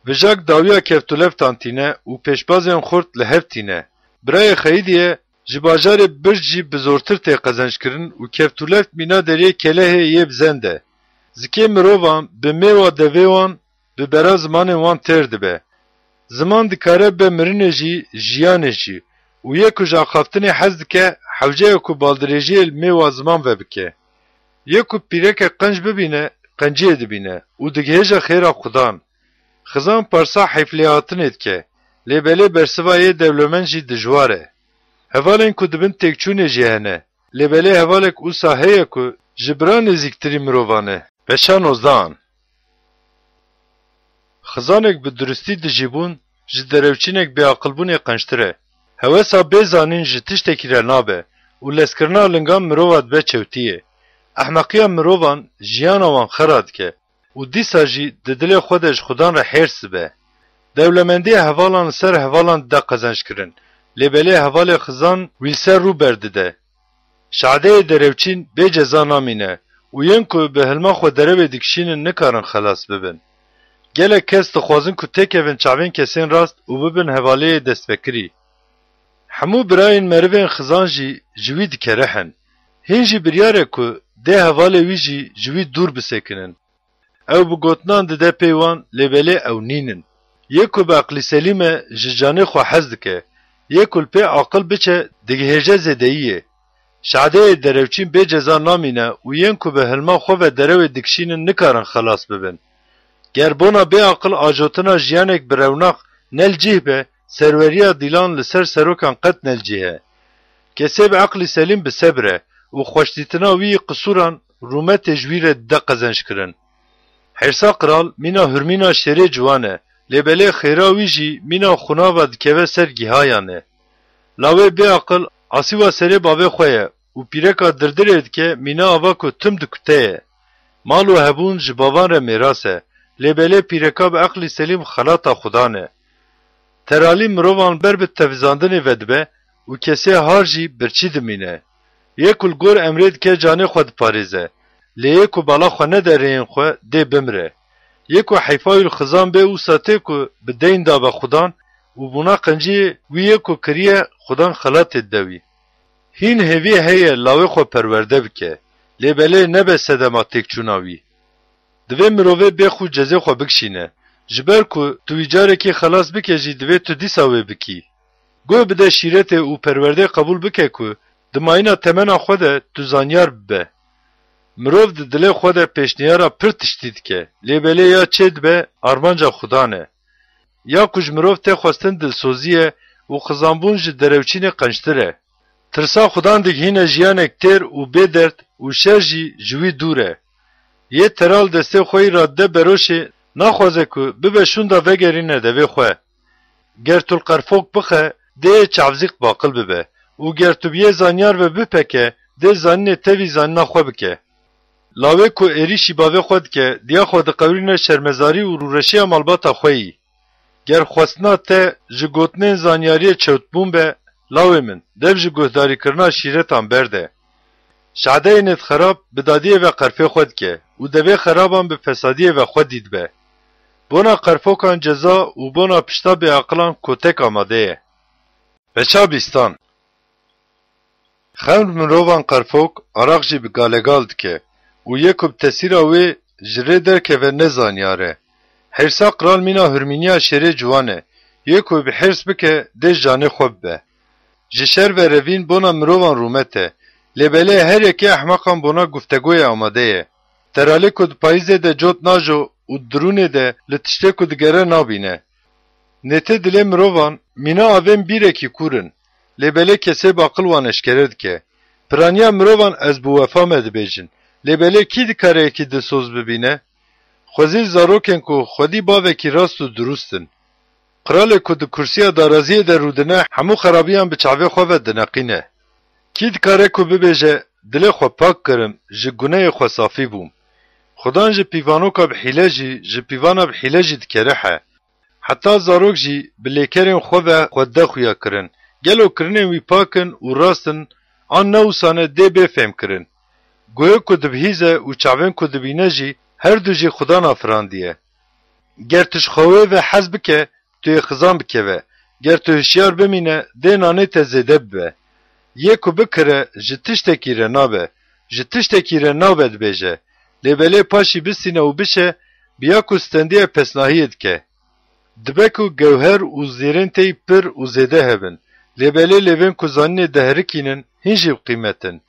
Vijak dawiya kevtûlevtan tîne û pêşbazên xurt li hev tîne. Birayê Xeyidî ye, ji bajarê Birc jî bi zortir tê qezenckirin û kevtûlev mîna deriyê kelehê yê bi zen de. Zikê mirovan bi mêwa devê wan, bi bera zimanên wan têr dibe. Ziman dikare be mirinê jî, jiyanê jî û yê ku ji axaftinê hez dike, hewce ye ku baldirêjiyê li mêwa ziman ve bike. Yê ku pîreke qenc bibîne, qenciyê dibîne û digihêje xêra xudan. Xizan parsa heyflêhatinê dike, lê belê bersiva yê dewlemend jî dijwar e. Hevalên ku di bin têkçûnê jî hene, lê belê hevalek wisa heye ku ji bira nêzîktirî mirovan e. Beşa nozdehan. Xizanek bi duristî dijîbûn ji derewçînek bêaqilbûnê qençtir e. Hewesa bê zanîn ji tiştekî re nabe û lezkirina lingan mirova dibe çewtiyê. Ehmeqiya mirovan jiyana wan xera dike û dîsa jî di dilê xwe de ji xudan re hêrs dibe. Dewlemendiya hevalan li ser hevalan dide qezenckirin, lê belê hevalê xizan wî li ser rû berdide. Şadeyê derewçîn bê ceza namîne û yên ku bi hilma xwe derewê dikişînin nikarin xelas bibin. Gelek kes dixwazin ku têkevin çavên kesên rast û bibin hevaleyê destpêkirî. Hemû birayên merivên xizan jî ji wî dikerihin. Hîn jî biryar e ku dê hevalê wî jî ji wî dûr bisekinin. Ew bi gotinan dide pey wan, lê belê ew nînin. Yê ku bi eqlî selîm e, ji canê xwe hez dike. Yê ku li pê aqil biçe, digihêje zêdeyiyê. Şadeyê derewçîn bê ceza namîne û yên ku bi hilma xwe ve derewê dikişînin nikarin xelas bibin. Ger bona bê aqil ajotina jiyanek bi rewnax ne li cih be, serweriya dîlan li ser serokan qet ne li cih e. Kesê bi eqlî selîm bi sebir e û xweşdîtina wî yî qisûran rûmetê ji wî re dide qezenc kirin. Hêrsa qral mîna hurmîna şêrê ciwan e, lê belê xêra wî jî mîna xunava dikeve ser gihayan e. Lawê bêaqil asîva serê bavê xwe ye û pîreka dirdirê dike mîna ava ku tim dikute ye. Mal û hebûn ji bavan re mêras e, lê belê pîreka bi eqlî selîm xelata xudan e. Teralî mirovan ber bi tevizandinê vedibe û kesê har jî birçî dimîne. Yê ku li gor emrê dike canê xwe diparêze, lê yê ku bala xwe nede rêyên xwe dê bimire. Yê ku heyfa wî li xizan bê wisa tê ku bi deyn dabe xudan û bûna qenciyê wî yê ku kiriye xudan xelatê dide wî. Hîn hêviyê heye lawê xwe perwerde bike, lê belê nebe sedema têkçûna wî. Divê mirovê bê xwe cezê xwe bikişîne. Ji ber ku tu wî carekê xelas bike jî divê tu dîsa wê bikî. Guh bide şîretê û perwerdê qebûl bike ku di mayîna temena xwe de tu zanyar bibe. Mirov di dilê xwe de pêşniyara pir tiştî dike, lê belê ya çê dibe armanca xudan e. Ya ku ji mirov tê xwestin dilsozî ye û xizanbûn ji derewçînê qençtir e. Tirsa xudan digihîne jiyanek têr û bê derd û şer jî ji wî dûr e. Yê teral destê xwe yî radide beroşê naxwaze ku bibe şûnda vegerîne devê xwe. Ger tu li qerfok bixe, dê yê çavzîq baqil bibe û ger tu bi yê zanyar ve bipeke, dê zanînê tevî zanîna xwe bike. Lawê ku êrîşî bavê xwe dike, diya xwe diqewirîne şermezarî û rûreşiya malbata xwe yî. Ger xwestina te ji gotinên zanyariyê çewtbûn be, lawê min, dev ji guhdarîkirina şîretan berde. Şadeyê nêt xerab bi dadiyê ve qerfê xwe dike û devê xeraban bi fesadiyê ve xwe dî dibe. Bona qerfokan ceza û bona pişta bêaqilan kotek amade ye. Beça bîstan. Xemr mirovan qerfok, araq jî bi galegal dike û yê ku bi tesîra wê ji rê derkeve ne zanyar e. Hêrsa qral mîna hurmîniya şêrê ciwan e, yê ku bi hêrs bike dê ji canê xwe bibe. Ji şer ve revîn bona mirovan rûmet e, lê belê her yekê ehmeqan bona guftegoyê amade ye. Teralê ku di payîzê de cot najo û di dirûnê de li tiştê ku digere nabîne. Nêtê dilê mirovan mîna avên bîrekî kûr in, lê belê kesê baqil wan eşkere dike. Piraniya mirovan ez bi wefa me dibêjin, lê belê kî dikare yekî dilsoz bibîne? Xwezî zarokên ku xwedî bavekî rast û dirust in. Qralê ku di kursiya daraziyê de rûdine, hemû xerabiyan bi çavê xwe ve dineqîne. Kî dikare ku bibêje, dilê xwe pak kirim, ji guneyê xwe safî bûm? Xudan ji pîvanoka bi hîle jî, ji pîvana bi hîle jî dikerihe. Heta zarok jî bi lêkerên xwe ve xwe de xuya kirin. Gelo kirinên wî pak in û rast in, an ne wisa ne dê bê fêhmkirin? Guhê ku dibihîze û çavên ku dibîne jî, her du jî Xudan afirandiye. Ger tu ji xewê ve hez bike, tu yê xizan bikeve. Ger tu hişyar bimîne, dê nanê te zêde bibe. Yê ku bikire, ji tiştekî re nabe, ji tiştekî re nabe dibêje. Lê belê paşî bistîne û bişe, bi ya ku stendiye pesnahiyê dike. Dibe ku gewher û zêrên tey pir û zêde hebin. Lê belê lêvên ku zanînê diherikînin, hîn jî bi qîmet in.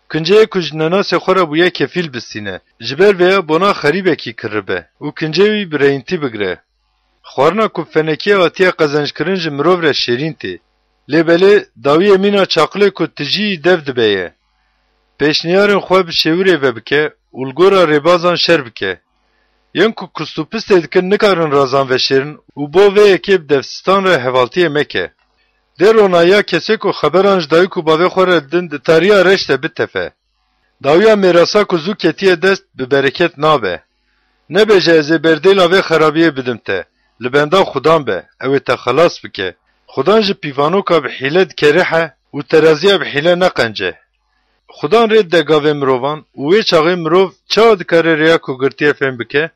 Kinceyê ku ji nenasê xwe re bûye kefîl bistîne. Ji ber vêya bona xerîbekî kiribe û kincê wî bi reyntî bigire. Xwarina ku bi fenekiya hatiye qezenckirin ji mirov re şêrîn tê. Lê belê dawiyê mîna çaqilê ku tijî yî dev dibe ye. Pêşniyarên xwe bi şêwirê ve bike û li gora rêbazan şer bike. Yên ku kustûpistê dikin nikarin razan veşêrin û bo vê yekê bi devsistan re hevaltiyê meke. Dê ronahiya kesê ku xeberan ji dayik û bavê xwe re didin di tariya reş de bitefe. Dawiya mêrasa ku zû ketiye dest, bi bereket nabe. Nebêje, ez ê berdêla vê xerabiyê bidim te, li benda Xudan be, ew ê te xelas bike. Xudan ji pîvanoka bi hîle dikerihe û teraziya bi hîle neqence. Xudan rê dide gavê mirovan û wê çaxê mirov çawa dikare rêya ku girtiye fêm bike?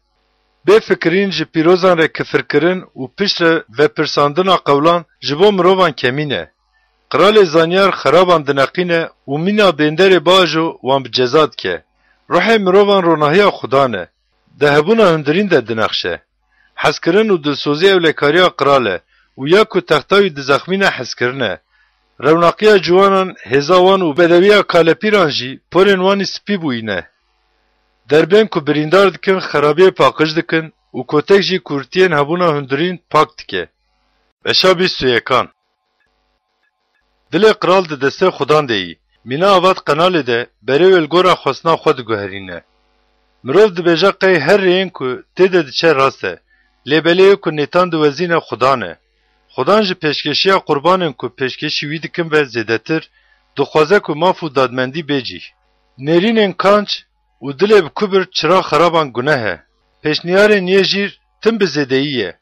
Bê fikirîn ji pîrozan re kifirkirin û pişt re vepirsandina qewlan ji bo mirovan kemîn e. Qiralê zanyar xeraban dineqîne û mîna bênderê biajo wan bi ceza dike. Ruhê mirovan ronahiya Xudan e. Di hebûna hundirîn de dineqşe. Hezkirin û dilsozî ewlekariya qral e û ya ku texta wî dizexmîne hezkirin e. Rewnaqiya ciwanan hêza wan û bedewiya kalepîran jî porên wan î spî bûyîne. Derbên ku birîndar dikin xerabiyê paqij dikin û kotek jî kûrtiyên hebûna hundirîn pak dike. Beşa bîst û yekan. Dilê qral di destê Xudan de yî. Mîna ava di qenalê de berê wê li gora xwestina xwe diguherîne. Mirov dibêje qey her rêyên ku tê de diçe rast e, lê belê yê ku nêtan diwezîne Xudan e. Xudan ji pêşkêşiya qurbanên ku pêşkêşî wî dikin ve zêdetir, dixwaze ku maf û dadmendî bê cîh. Nêrînên kanc û dilê bi kubir çira xeraban guneh e. Pêşniyarên yê jîr tim bi zêdeyî ye.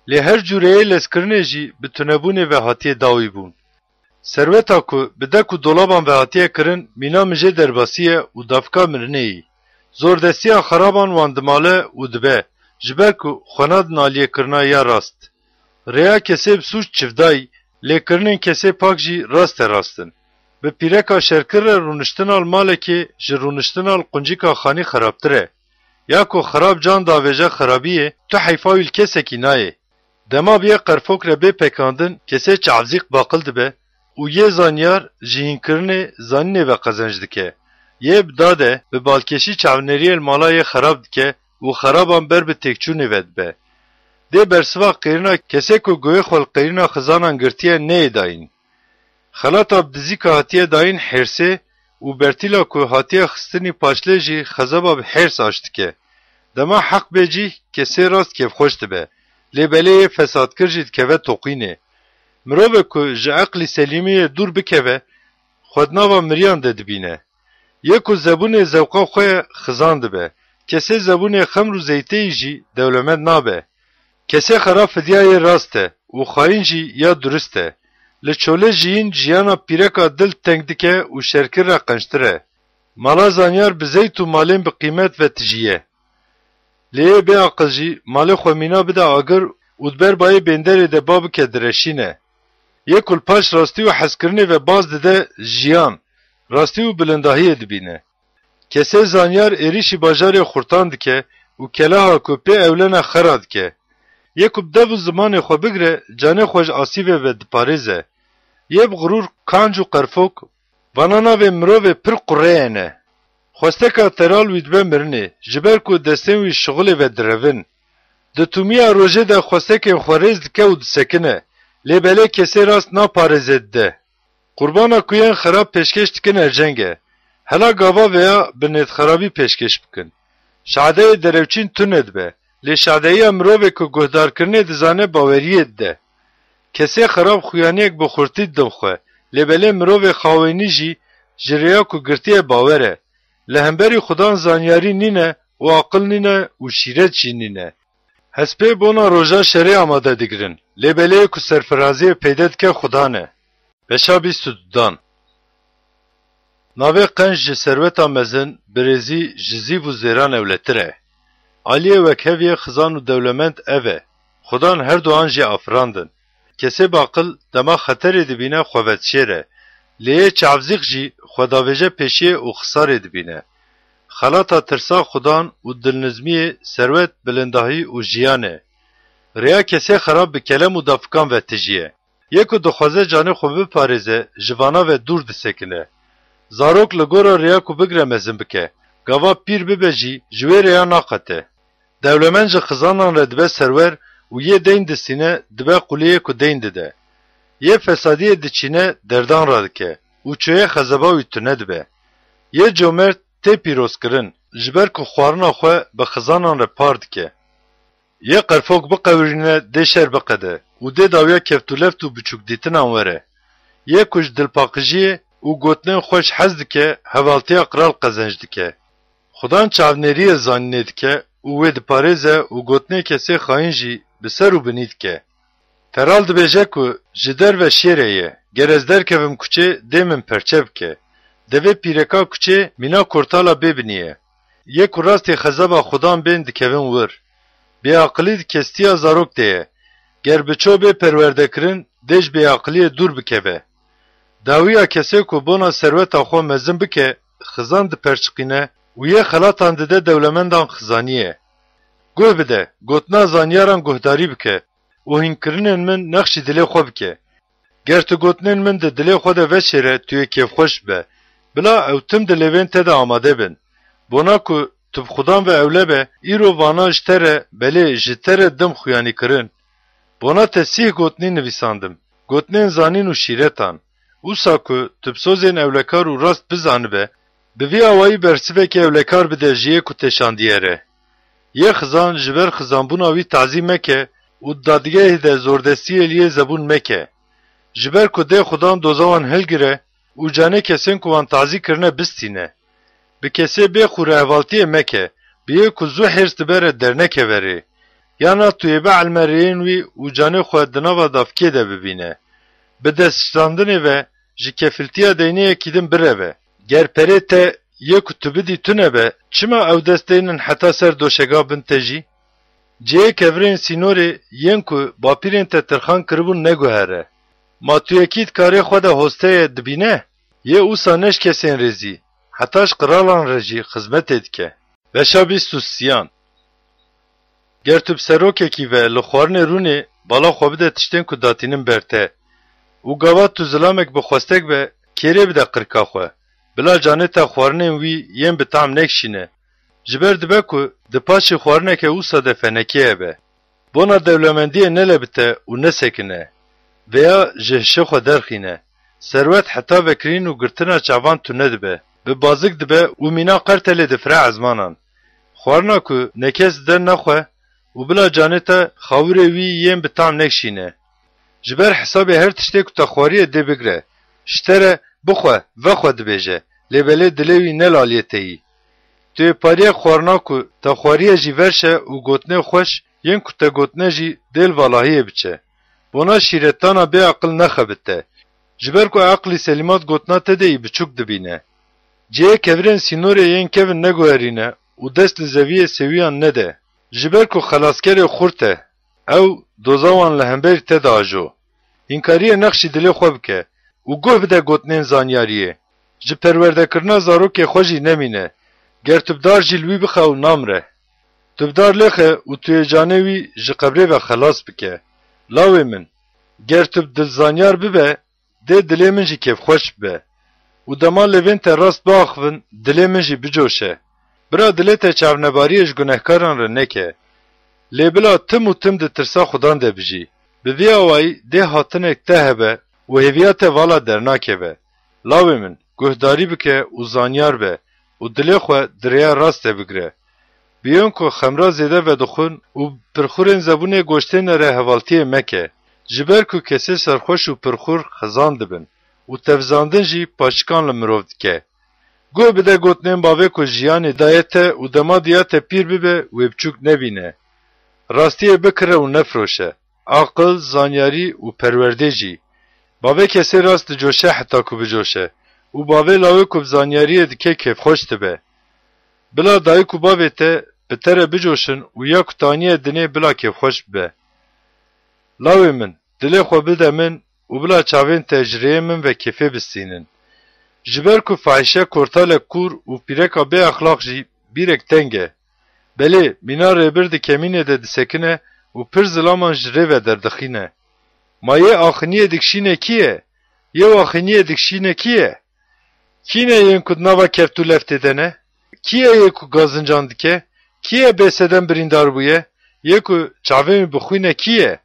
Lê her cûreyê lezkirinê jî bi tunebûnê ve hatiye dawî bûn. Serweta ku bi dek û dolaban ve hatiye kirin, mîna mijê derbasî ye û davka mirinê yî. Zordestiya xeraban wan dimale û dibe, ji ber ku xwe nadin aliyekirina ya rast. Rêya kesê bi sûc çivdayî, lê kirinên kesê pak jî raste rast in. Bi pîreka şerkir re rûniştina li malekê ji rûniştina li quncîka xanî xerabtir e. Ya ku xerab can davêje xerabiyê, tu heyfa wî li kesekî nayê. Dema bi yê qerfok re bê pekandin, kesê çavzîq baqil dibe û yê zanyar ji hînkirinê zanînê ve qezenc dike. Yê bi dade, bi balkêşî çavnêriyê li mala yê xerab dike û xeraban ber bi têkçûnê ve dibe. Dê bersiva qêrîna kesê ku guhê xwe li qêrîna xizanan girtiye neyê dayîn. Xelata bi dizîka hatiye dayîn hêrsê û bertîla ku hatiye xistinî paşlê jî xezeba bi hêrs aş dike. Dema heq bê cîh, kesê rast kêfxweş dibe, lê belê yê fesadkir jî dikeve toqînê. Mirovê ku ji eqlî selîmiyê dûr bikeve, xwe di nava miriyan de dibîne. Yê ku zebûnê zewqa xwe ye, xizan dibe. Kesê zebûnê xemr û zeyteyî jî dewlemend nabe. Kesê xera fidya yê rast e û xayîn jî ya durist e. Li çolê jiyîn jiyana pîreka dil teng dike û şerkir re qençtir e. Mala zanyar bi zeyt û malên bi qîmet ve tijî ye. Lê yê bêaqil jî malê xwe mîna bide agir û di ber bayê bênderê de ba bike direşîne. Yê ku li paş rastî û hezkirinê ve baz dide jiyan, rastî û bilindahiyê dibîne. Kesê zanyar êrîşî bajarê xurtan dike û keleha ku pê ewlene xera dike. Yê ku bi dev û zimanê xwe bigire, canê xwe ji asîvê ve diparêze. Yê bi xirûr, kanc û qerfok, vana navê mirovê pir qureyê ne. Xwesteka teral wî dibe mirinê, ji ber ku destên wî şixulê ve direvin. Di tûmiya rojê de xwestekên xwe rêz dike û disekine, lê belê kesê rast naparêze dide. Qurbana ku yên xerab pêşkêş dikin erceng e. Hela gava veya bi nêtxerabî pêşkêş bikin. Şadeyê derewçîn tune dibe, lê şadeyiya mirovê ku guhdarkirinê dizane baweriyê dide. Kesê xerab xuyaniyek bi xurtî didin xwe, Lê belê mirovê xawênî jî ji rêya ku girtiye bawer e. Li hemberî Xudan zanyarî nîne û aqil nîne û şîret jî nîne. Hespê bona roja şerê amade digirin, lê belê ku serfiraziyê peyde dike Xudan e. Beşa bîst û dudan. Navê qenc ji serweta mezin, birêzî ji zîv û zêran ewletir e. Aliyê wekhev yê xizan û dewlemend ev e. Xudan her duan jî afirandin. Kesê baqil dema xeterê dibîne xwe vedişêre. Lê yê çavzîq jî xwe davêje pêşiyê û xisarê dibîne. Xelata tirsa Xudan û dilnizmiyê serwet, bilindahî û jiyan e. Rêya kesê xerab bi kelem û dafikan ve tijî ye. Yê ku dixwaze canê xwe biparêze, ji vana ve dûr disekine. Zarok li gora rêya ku bigire mezin bike, gava pîr bibe jî ji wê rêya naqete. Dewlemend ji xizanan re dibe serwer û yê deyn distîne dibe quliyê ku deyn dide. Yê fesadiyê diçîne derdan radike û çoyê xezeba wî tune dibe. Yê comert tê pîrozkirin, ji ber ku xwarina xwe bi xizanan re par dike. Yê qerfok biqewirîne dê şer biqede û dê dawiya kevtûleft û biçûkdîtinan were. Yê ku ji dilpaqijiyê û gotinên xweş hez dike, hevaltiya qral qezenc dike. Xudan çavnêriyê zanînê dike û wê diparêze û gotinê kesê xayîn jî bi ser û binî dike. Teral dibêje ku ji derve şêre ye, ger ez derkevim kuçê dê min perçe bike. Devê pîreka kuçê mîna kortala bê binî ye. Yê ku rastî xezeba Xudan bên dikevin wir. Bêaqilî di kestiya zarok de ye. Ger bi ço bê perwerdekirin, dê ji bêaqiliyê dûr bikeve. Dawiya kesê ku bona serweta xwe mezin bike, xizan diperçiqîne û yê xelatan dide dewlemendan xizaniyê. Guh bide, gotina zanyaran guhdarî bike û hînkirinên min nexşî dilê xwe bike. Ger tu gotinên min di dilê xwe de veşêre, tu yê kêfxweş bibe. Bila ew tim di lêvên te de amade bin. Bona ku tu bi Xudan ve ewle be, îro vana ji te re, belê ji te re dim xuyanî kirin. Bona te sîh gotinî nivîsandim, gotinên zanîn û şîretan. Wisa ku tu bi sozên ewlekar û rast bizanibe, bi vî awayî bersivekê ewlekar bide ji yê ku te şandiye re. Yê xizan ji ber xizanbûna wî tazî meke û di dadgehê de zordestiyê li yê zebûn meke. Ji ber ku dê Xudan doza wan hilgire û canê kesên ku wan tazî kirine bistîne. Bi kesê bê xûrehevaltiyê meke, bi yê ku zû hêrs dibe re dernekeve rê. Yana tu yê bielme rêyên wî û canê xwe di nava davkê de bibîne. Bi destştandinê ve ji kefiltiya deyneyekî din bireve. Ger perê te yê ku tu bidî tune be, çima ew dest deynin heta ser doşega bin te jî? Cihê kevirên sînorê yên ku bapîrên te tirxan kiribûn neguhere. Ma tu yekî di karê xwe de hosteyê dibîne? Yê wisa ne ji kesên rêzî, heta ji qiralan re jî xizmetê dike. Beşa bîst û sisiyan. Ger tu bi serokekî ve li xwarinê rûnê, bala xwe bide tiştên ku datînin ber te û gava tu zilamek bi xwestek be, kêrê bide qirka xwe. Bila canê te xwarinên wî yên bi tam nekişîne. Ji ber dibe ku di paşê xwarineke wisa de fenekê hebe. Bona dewlemendiyê nelebite û nesekine. Veya ji hişê xwe derxîne. Serwet heta vekirîn û girtina çavan tune dibe. Bi bazik dibe û mîna qertelê difire ezmanan. Xwarina ku nekes dide nexwe û bila canê te xawirê wî yên bi tam nekişîne. Ji ber hesabê her tiştê ku te xwariye dê bigre. Ji te re bixwe, vexwe dibêje, lê belê dilê wî ne li aliyê te yî. Tu yê pariyê xwarina ku te xwariye jî verşe û gotinê xweş yên ku te gotine jî dê li valahiyê biçe. Bona şîretdana bê aqil nexebite. Ji ber ku eqlî selîmat gotina te de yî biçûk dibîne. Cihê kevirên sînorê yên kevin neguherîne û dest li zeviyê sêwiyan nede. Ji ber ku xelaskerê xurt e, ew doza wan li hemberî te diajo. Hînkariyê nexşî dilê xwe bike û guh bide gotinên zanyariyê. Ji perwerdekirina zarokê xwe jî nemîne. Ger tu bi dar jî li wî bixe ew namire. Tu bi dar lêxe û tu yê canê wî ji qebrê ve xelas bike. Lawê min, ger tu bi dil zanyar bibe, dê dilê min jî kêfxweş bibe û dema lêvên te rast biaxivin, dilê min jî bicoşe. Bira dilê te çavnebariyê ji gunehkaran re neke. Lê bila tim û tim di tirsa Xudan de bijî. Bi vî awayî dê hatinek te hebe û hêviya te vala dernakeve. Lawê min, guhdarî bike û zanyar be û dilê xwe di rêya rast de bigire. Bi yên ku xemra zêde vedixwin û pirxûrên zebûnê goştêne re hevaltiyê meke. Ji ber ku kesê serxweş û pirxûr xizan dibin û tevzandin jî paşikan li mirov dike. Guh bide gotinên bavê ku jiyanê daye te û dema diya te pîr bibe wê biçûk nebîne. Rastiyê bikire û nefiroşe. Aqil, zanyarî û perwerdê jî. Bavê kesê rast dicoşe heta ku bicoşe û bavê lawê ku bi zanyariyê dike kêfxweş dibe. Bila dayik û bavê te bi te re bicoşin û ya ku taniye dinê bila kêfxweş bibe. Lawê min, dilê xwe bide min û bila çavên te ji rêyê min ve kêfê bistînin. Ji ber ku fahîşe kortalek kûr û pîreka bê exlaq jî bîrek teng e. Belê, mîna rêbir di kemînê de disekine û pir zilaman ji rê ve derdixîne. Ma yê axiniyê dikişîne kî ye? Yê axiniyê dikişîne kî ye? Kî ne yên ku di nava keft û leftê de ne? Kî ye yê ku gazincan dike? Kî ye bêsedem birîndar bûye? Yê ku çavên wî bi xwîn e kî ye?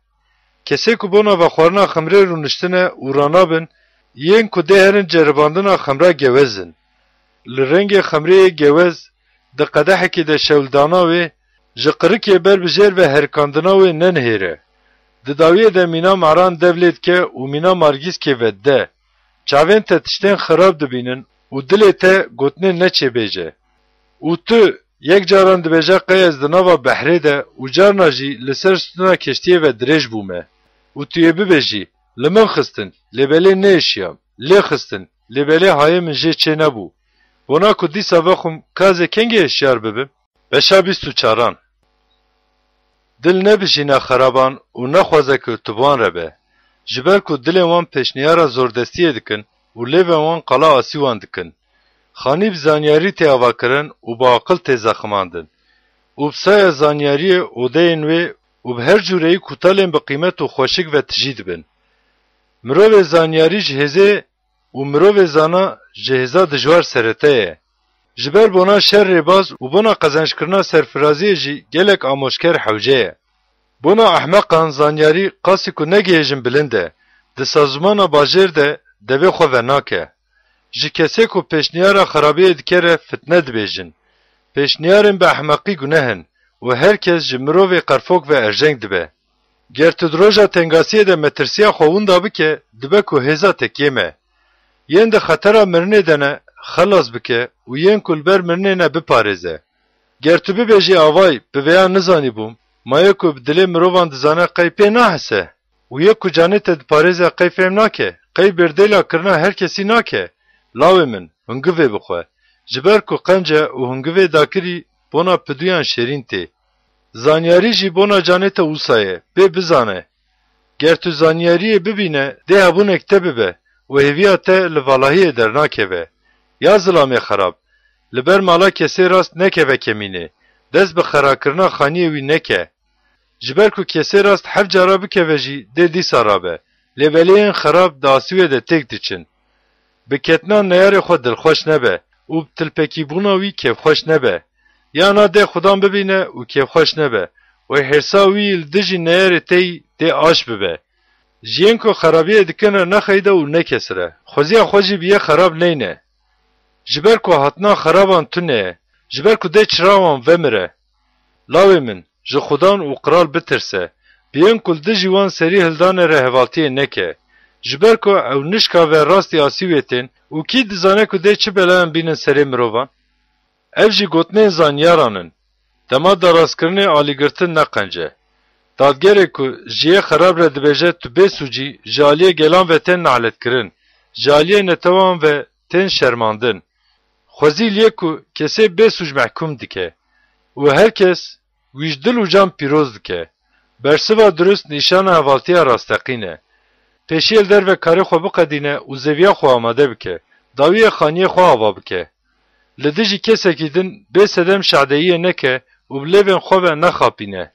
Kesê ku bona vexwarina xemrê rûniştine û ranabin, yên ku dê herin ceribandina xemra gewez in. Li rengê xemrê yê gewez di qedehekê de şewldana wê, ji qirikê ber bi jêr ve herikandina wê nenihêre. Di dawiyê de mîna maran dev lê dike û mîna margîskê vedide. Çavên te tiştên xirab dibînin û dilê te gotinên neçê bêje. Û tu yek caran dibêje qey ez di nava behrê de û carna jî li ser stûna keştiyê ve dirêj bûme. Û tu yê bibêjî, li min xistin, lê belê nêşiyam, lê xistin, lê belê hayê min jê çê nebû. Bona ku dîsa vexwim ka ez ê kengê hişyar bibim? Beşa bîst û çaran. Dil nebijîne xeraban û nexwaze ku tu bi wan re be. Ji ber ku dilên wan pêşniyara zordestiyê dikin û lêvên wan qala asî wan dikin. Xanî bi zanyarî tê avakirin û bi aqil tê zeximandin. Û bi saya zanyariyê odeyên wê û bi her cûreyî kûtalên bi qîmet û xweşik ve tijî dibin. Mirovê zanyarî ji hêzê û mirovê zana ji hêza dijwar serete ye. Ji ber bona şer rêbaz û bona qezençkirina serfiraziyê jî gelek amoşker hewce ye. Bona ehmeqan zanyarî qasî ku negihêjin bilind e, di sazûmana bajêr de devê xwe venake. Ji kesê ku pêşniyara xerabiyê dike re fitne dibêjin. Pêşniyarên bi ehmeqî guneh in û her kes ji mirovê qerfok ve erjeng dibe. Ger tu di roja tengasiyê de metirsiya xwe winda bike, dibe ku hêza te kêm e. Yên di xetera mirinê de ne, xelas bike û yên ku li ber mirinê ne biparêze. Ger tu bibêjî avay, bi vêya nizanîbûm, ma yê ku bi dilê mirovan dizane qey pê nahese û yê ku canê te diparêze qey fêm nake, qey berdêla kirina her kesî nake, lawê min, hingivê bixwe. Ji ber ku qenc e û hingivê dakirî bona piduyan şêrîn tê. Zanyarî jî bona canê te wisa ye, bê bizane. Ger tu zanyariyê bibîne, dê hebûnek te bibe û hêviya te li valahiyê dernakeve. Ya zilamê xerab, li ber mala kesê rast nekeve kemînê, dest bi xerakirina xaniyê wî neke. Ji ber ku kesê rast heft cara bikeve jî dê dîsa rabe, lê belê yên xerab di asî wê de têk diçin. Bi ketina neyarê xwe dilxweş nebe û bi tilpekîbûna wî kêfxweş nebe. Ya na dê xudan bibîne û kêfxweş nebe û hêrsa wî li dijî neyarê te yî dê aş bibe. Ji yên ku xerabiyê dikin re nexeyde û nekesire. Xweziya xwe jî bi yê xerab neyne. Ji ber ku hatina xeraban tune ye, ji ber ku dê çira wan vemire. Lawê min, ji xudan û qral bitirse. Bi yên ku li dijî wan serî hildane re hevaltiyê neke. Ji ber ku ew nişka ve rastî asî wê tên û kî dizane ku dê çi belayan bînin serê mirovan? Ev jî gotinên zanyaran in. Dema darastkirinê alîgirtin ne qenc e. Dadgerê ku ji yê xerab re dibêje tu bêsûc î, ji aliyê gelan ve tên naletkirin, ji aliyê netewan ve tên şermandin. Xwezî li yê ku kesê bêsûc mehkûm dike û her kes wî ji dil û can pîroz dike. Bersiva dirust nîşana hevaltiya rasteqîn e. Pêşiyê li derve karê xwe biqedîne û zeviya xwe amade bike, dawiyê xaniyê xwe ava bike. Li dijî kesekî din bê sedem şadeyiyê neke û bi lêvên xwe ve nexapîne.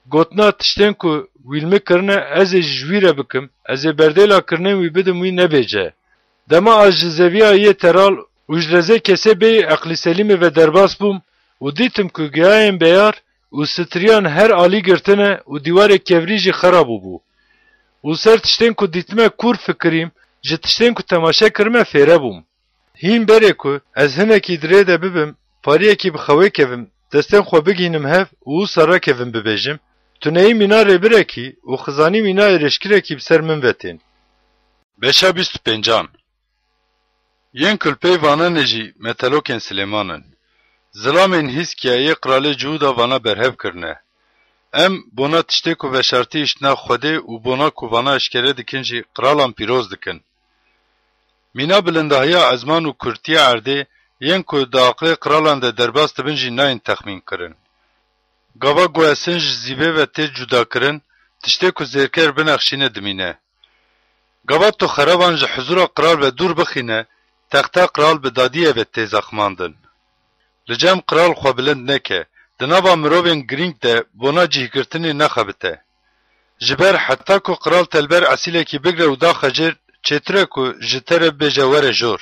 Gotina tiştên ku wî li min kirine ez ê jî ji wî re bikim, ez ê berdêla kirinên wî bidim wî nebêce. Dema ez ji zeviya yê teral û ji rezê kesê bêyî eqlî selîmê ve derbas bûm û dîtim ku giyayên beyar û stiriyan her alî girtine û dîwarê kevirî jî xera bûbû. Û ser tiştên ku dîtime kûr fikirîm, ji tiştên ku temaşe kirime fêre bûm. Hîn berê ku ez hinekî di rê de bibim, pariyekî bi xewê kevim, destên xwe bigihînim hev û wisa rakevim bibêjim, tuneyî mîna rêbirekî û xizanî mîna êrişkirekî bi ser min ve tên. Beşa bîst û pêncan. Yên ku li pey vananê jî metelokên Silêman in. Zilamên Hîzkiya yê qralê Cihûda vana berhev kirine. Em bona tiştê ku veşartî hiştina Xwedê û bona ku vana eşkere dikin jî qralan pîroz dikin. Mîna bilindahiya ezman û kurtiya erdê yên ku di aqilê qralan de derbas dibin jî nayên texmînkirin. Gava guhesin ji zîvê ve tê cudakirin, tiştê ku zêrker binexşîne dimîne. Gava tu xeraban ji huzura qral ve dûr bixîne, texta qral bi dadiyê ve tê zexmandin. Li cem qral xwe bilind neke, di nava mirovên girîng de bona cihgirtinê nexebite. Ji ber heta ku qral te li ber esîlekî bigre û daxe jêr, çêtir e ku ji te re bibêje were jor.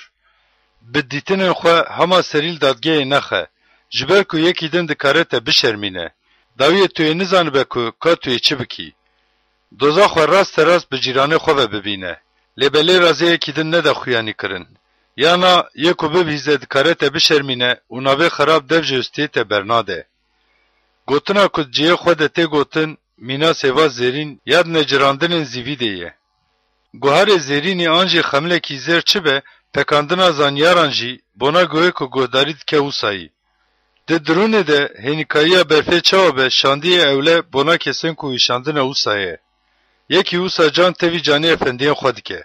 Bi dîtinên xwe hema serî li dadgehê nexe, ji ber ku yekî din dikare te bişermîne. Dawiyê tu yê nizanibe ku ka tu yê çi bikî. Doza xwe rasterast bi cîranê xwe ve bibîne. Lê belê razê yekî din nede xuyanî kirin. Ya na yê ku bibihîze dikare te bişermîne û navê xerab dev ji hustiyê te bernade. Gotina ku di cihê xwe de tê gotin, mîna sêva zêrîn ya di necirandinên zîvî de ye. Guharê zêrînî an jî xemlekî zêr çi be, pekandina zanyaran jî bona guhê ku guhdarî dike wisa yî. Di dirûnê de hênîkayiya berfê çawa be, şandiyê ewle bona kesên ku wî şandine wisa ye. Yekî wisa can tevî canê efendiyên xwe dike.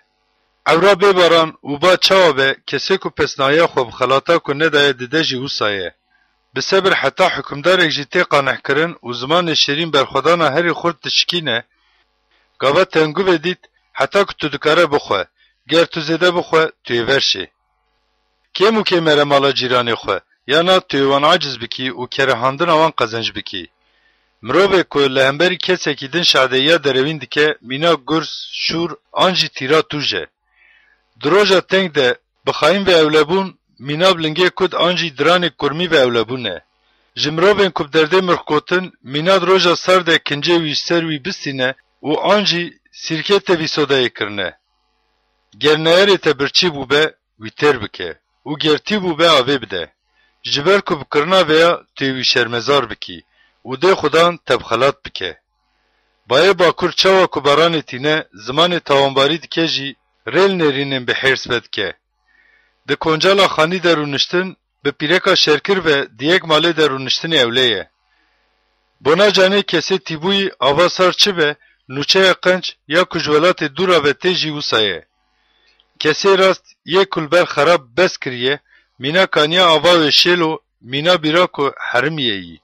Ewra bê baran û ba çawa be, kesê ku pesnahiya xwe bi xelata ku nedaye dide jî wisa ye. Bi sebir heta hukimdarek jî tê qanehkirin û zimanê şêrîn berxwedana herî xurt dişikîne, gava tengûvê dît, heta ku tu dikare bixwe, ger tu zêde bixwe, tu yê ver şê. Kêm û kêm mere mala cîranê xwe, ya na tu yê wan aciz bikî û kerehandina wan qezenc bikî. Mirovê ku li hemberî kesekî din şadeyiya derewîn dike, mîna gurs, şûr an jî tîra tûj e. Di roja teng de bi xayîn ve ewlebûn, mîna bi lingê kut an jî diranê kurmî ve ewlebûn e. Ji mirovên ku bi derdê mirxgotin, mîna di roja sar de kincê wî ji ser wî bistîne û an jî sîrke tevî sodayê kirine. Ger neyarê te birçî bûbe, wî têr bike û ger tî bûbe avê bide. Ji ber ku bi kirina vêya tu yê wî şermezar bikî û dê xudan te bi xelat bike. Bayê bakur çawa ku baranê tîne, zimanê tawanbarî dike jî rê li nêrînên bi hêrs vedike. Di koncala xanî de rûniştin, bi pîreka şerkir ve di yek malê de rûniştinê ewle ye. Bona canê kesê tîbûyî ava sar çi be, nûçeya qenc ya ku ji welatê dûra ve tê jî wisa ye. Kesê rast yê ku li ber xerab bes kiriye, mîna kaniya ava wê şêlo, mîna bîra ku herimî ye yî.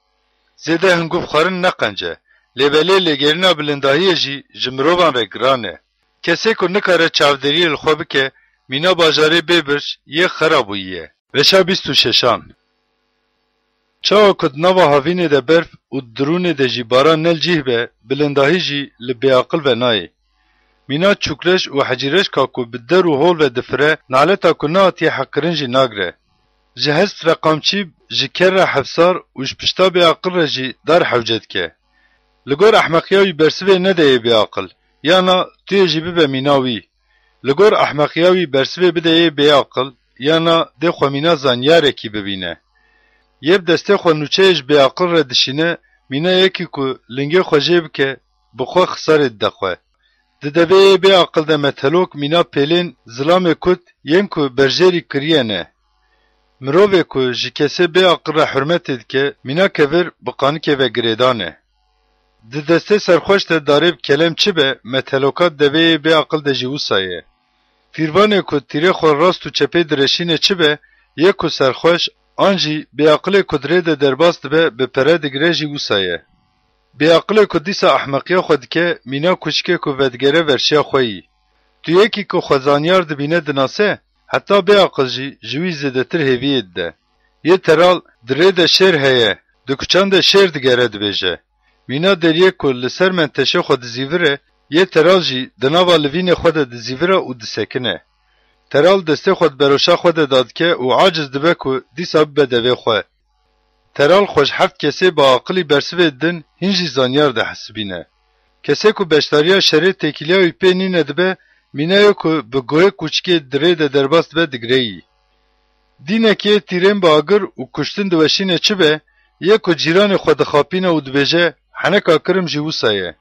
Zêde hingûv xwarin ne qenc e, lê belê lêgerîna bilindahiyê jî ji mirovan re giran e. Kesê ku nikare çavdêriyê li xwe bike, mîna bajarê bê birç yê xera bûyî ye. Veşa bîst û şeşan. Çawa ku di nava havînê de berf û di dirûnê de jî baran ne li cih be, bilindahî jî li bêaqil ve nayê. Mîna çûkreş û hecîreşka ku bi der û hol ve difire, naleta ku nehatiye heqkirin jî nagre. Ji hest ve qamçî, ji ker re hefsar û ji pişta bêaqil re jî dar hewce dike. Li gor ehmeqiya wî bersivê nede yê bêaqil, ya na tu yê jî bibe mîna wî. Li gor ehmeqiya wî bersivê bide yê bêaqil, ya na dê xwe mîna zanyarekî bibîne. Yê bi destê xwe nûçeyê ji bêaqil re dişîne, mîna yekî ku lingê xwe jê bike, bi xwe xisarê dide xwe. Di devê yê bêaqil de methelok mîna pêlên zilamê kut yên ku berjêrî kiriye ne. Mirovê ku ji kesê bêaqil re hurmetê dike, mîna kevir bi qanikê ve girêdan e. Di destê serxweş de darê bi kelem çi be, metheloka devê yê bêaqil de jî wisa ye. Tîrvanê ku tîrê xwe rast û çepê direşîne çi be, yê ku serxweş an jî bêaqilê ku di rê de derbas dibe, bi pere digire jî wisa ye. Bêaqilê ku dîsa ehmeqiya xwe dike, mîna kûçikê ku vedigere verşiya xwe yî. Tu yekî ku xwe zanyar dibîne dinase, heta bêaqil jî ji wî zêdetir hêviyê dide. Yê teral di rê de şêr heye, di kuçan de şêr digere dibêje. Mîna deriyê ku li ser menteşê xwe dizîvire, yê teral jî di nava livînê xwe de dizîvire û disekine. Teral destê xwe di beroşa xwe de dadike û aciz dibe ku dîsa bibe devê xwe. Teral xwe ji heft kesê bi aqilî bersivê didin, hîn jî zanyar dihesibîne. Kesê ku beşdariya şerê têkiliya wî pê nîne dibe, mîna yê ku bi guhê kûçikê di rê de derbas dibe digireyî. Dînekê tîrên bi agir û kuştin diweşîne çi be, yê ku cîranê xwe dixapîne û dibêje, heneka kirim jî wisa ye.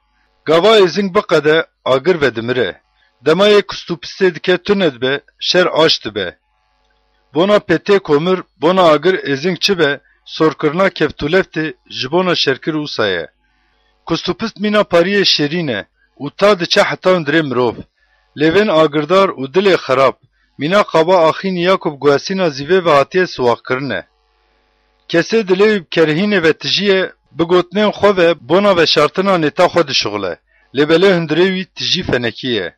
Gava êzing biqede, agir vedimire. Dema yê kust û pistê dike tune dibe, şer aş dibe. Bona pêtê komir, bona agir êzing çi be, sorkirina keftûleftê ji bona şerkir ûsa ye. Kustûpist mîna pariyê şêrîn e û ta diçe heta hundirê mirov. Lêvên agirdar û dilê xerab, mîna qaba axînî ya ku bi guhesîna zîvê ve hatiye siwaxkirin e. Kesê dilê wî bi kerhînê ve tijî ye, bi gotinên xwe ve bona veşartina nêta xwe dişuxile, lê belê hundirê wî tijî fenekî ye.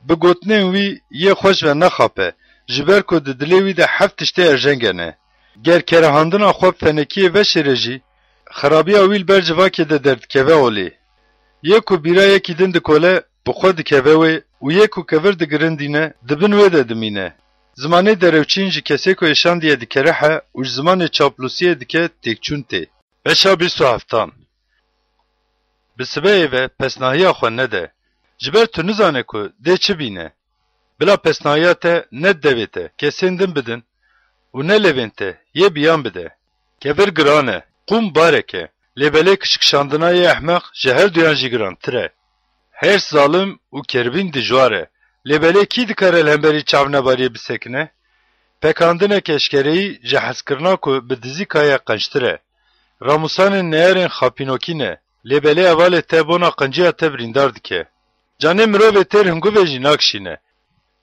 Bi gotinên wî yê xwe ji ve nexape, ji ber ku di dilê wî de heft tiştê erjeng hene. Ger kerehandina xwe bi fenekiyê veşêre jî, xerabiya wî li ber civakê de derdikeve olê. Yê ku bîra yekî din dikole, bi xwe dikeve wê û yê ku kevir digirindîne, di bin wê de dimîne. Zimanê derewçîn ji kesê ku êşandiye dikerihe û ji zimanê çaplûsiyê dike têkçûn tê. Beşa bîst û heftan. Bi sibeyê ve pesnahiya xwe nede. Ji ber tu nizane ku dê çi bîne. Bila pesnahiya te ne di devê te, kesên din bidin û ne lêvên te, yê biyan bide. Kevir giran e, qûm barek e, lê belê kişkişandina yê ehmeq ji her duyan jî girantir e. Hêrs zalim û keribîn dijwar e, lê belê kî dikare li hemberî çavnebariyê bisekine? Pekandineke eşkereyî ji hezkirina ku bi dizî kaye qençtir e. Ramûsanên neyarên xapînokî ne, lê belê hevalê te bona qenciya te birîndar dike. Canê mirovê têr hinguvê jî nakişîne.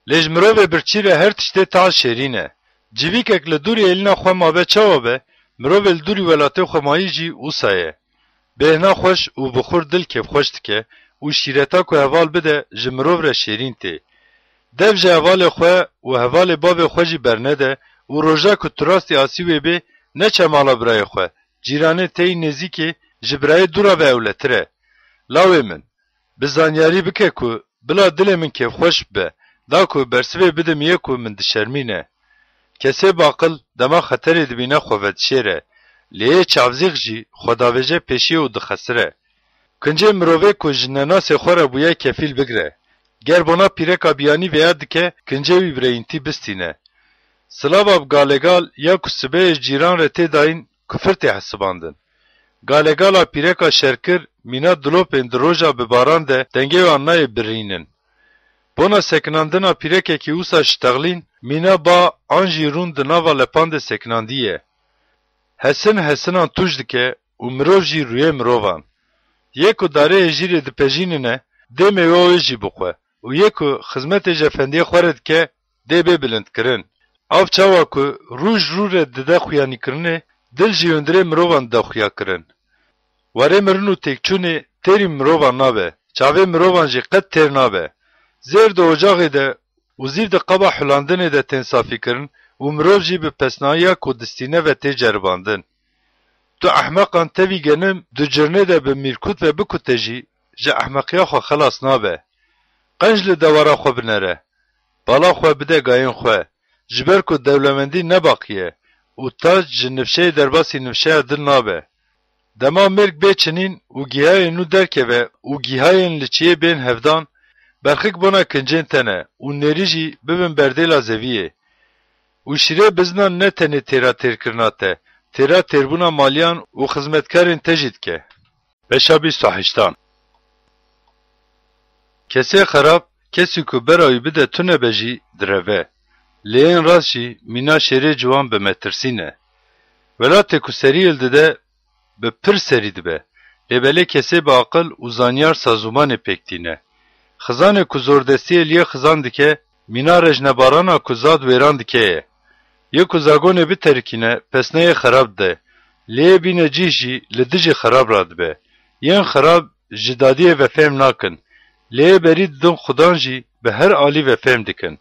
Lê ji mirovê birçî re her tiştê tal şêrîn e. Civîkek li dûrî êlîna xwe mabe çawa be, mirovê li dûrî welatê xwe mayî jî wisa ye. Bêhna xweş û bi xurt dil kêfxweş dike û şîreta ku heval bide ji mirov re şêrîn tê. Dev ji hevalê xwe û hevalê bavê xwe jî bernede û roja ku tu rastî asî wê bê, neçe mala birayê xwe, cîranê te yî nêzîkê ji birayê dûra ve ewletir e. Lawê min, bi zanyarî bike ku bila dilê min kêfxweş bibe, da ku bersivê bidim yê ku min dişermîne. Kesê baqil dema xeterê dibîne xwe vedişêre, lê yê çavzîx jî xwe davêje pêşiyê û dixesire. Kincê mirovê ku ji nenasê xwe re bûye kefîl bigire. Ger bona pîreka biyanî vêya dike, kincê wî bi reyîntî bistîne. Silava bi galegal ya ku sibeyê ji cîran re tê dayîn, kufir tê hesibandin. Galegala pîreka şerkir mîna dilopên di roja bi baran de dengê wan nayê birînin. Bona sekinandina pîrekekî wisa şitexlîn, mîna ba an jî rûn di nava lepan de sekinandî ye. Hesin hesinan tûj dike û mirov jî rûyê mirovan. Yê ku darê hêjîrê dipejînine, dê mêwa wê jî bixwe û yê ku xizmetê ji efendiyê xwe re dike, dê bê bilindkirin. Av çawa ku rû ji rû re dide xuyanîkirinê, dil jî hundirê mirovan dide xuyakirin. Warê mirin û têkçûnê têrî mirovan nabe, çavê mirovan jî qet têr nabe. Zêr di ocaxê de û zîv di qaba hulandinê de tên safîkirin û mirov jî bi pesnahiya ku distîne ve tê ceribandin. Tu ehmeqan tevî genim du cirnê de bi mîrkût ve bikute jî, ji ehmeqiya xwe xelas nabe. Qenc li dewara xwe binere. Bala xwe bide gayên xwe, ji ber ku dewlemendî ne baqî ye û tac ji nifşeyê derbasî nifşeya din nabe. Dema mêrg bê çinîn û gîhayên nû derkeve û gîhayên li çiyê bên hevdan, berxik bona kincên te ne û nêrî jî bibin berdêla zeviyê. Û şîrê bizinan ne tenê têra têrkirina te, têra têrbûna maliyan û xizmetkarên te jî dike. Beşa bîst û heştan. Kesê xerab, kesî ku bera wî bide tune be jî direve. Lê yên rast jî mîna şêrê ciwan bi metirsî ne. Welatê ku serî hildide, bi pir serî dibe. Lê belê kesê bi aqil û zanyar sazûmanê pêk tîne. Xizanê ku zordestiyê li yê xizan dike, mîna rejnebarana ku zad wêran dike ye. Yê ku zagonê biterikîne, pesneyê xerab dide. Lê yê bîne cih jî li dijî xerab radibe. Yên xerab ji dadiyê ve fehm nakin. Lê yê berî didin xudan jî bi her alî ve fehm dikin.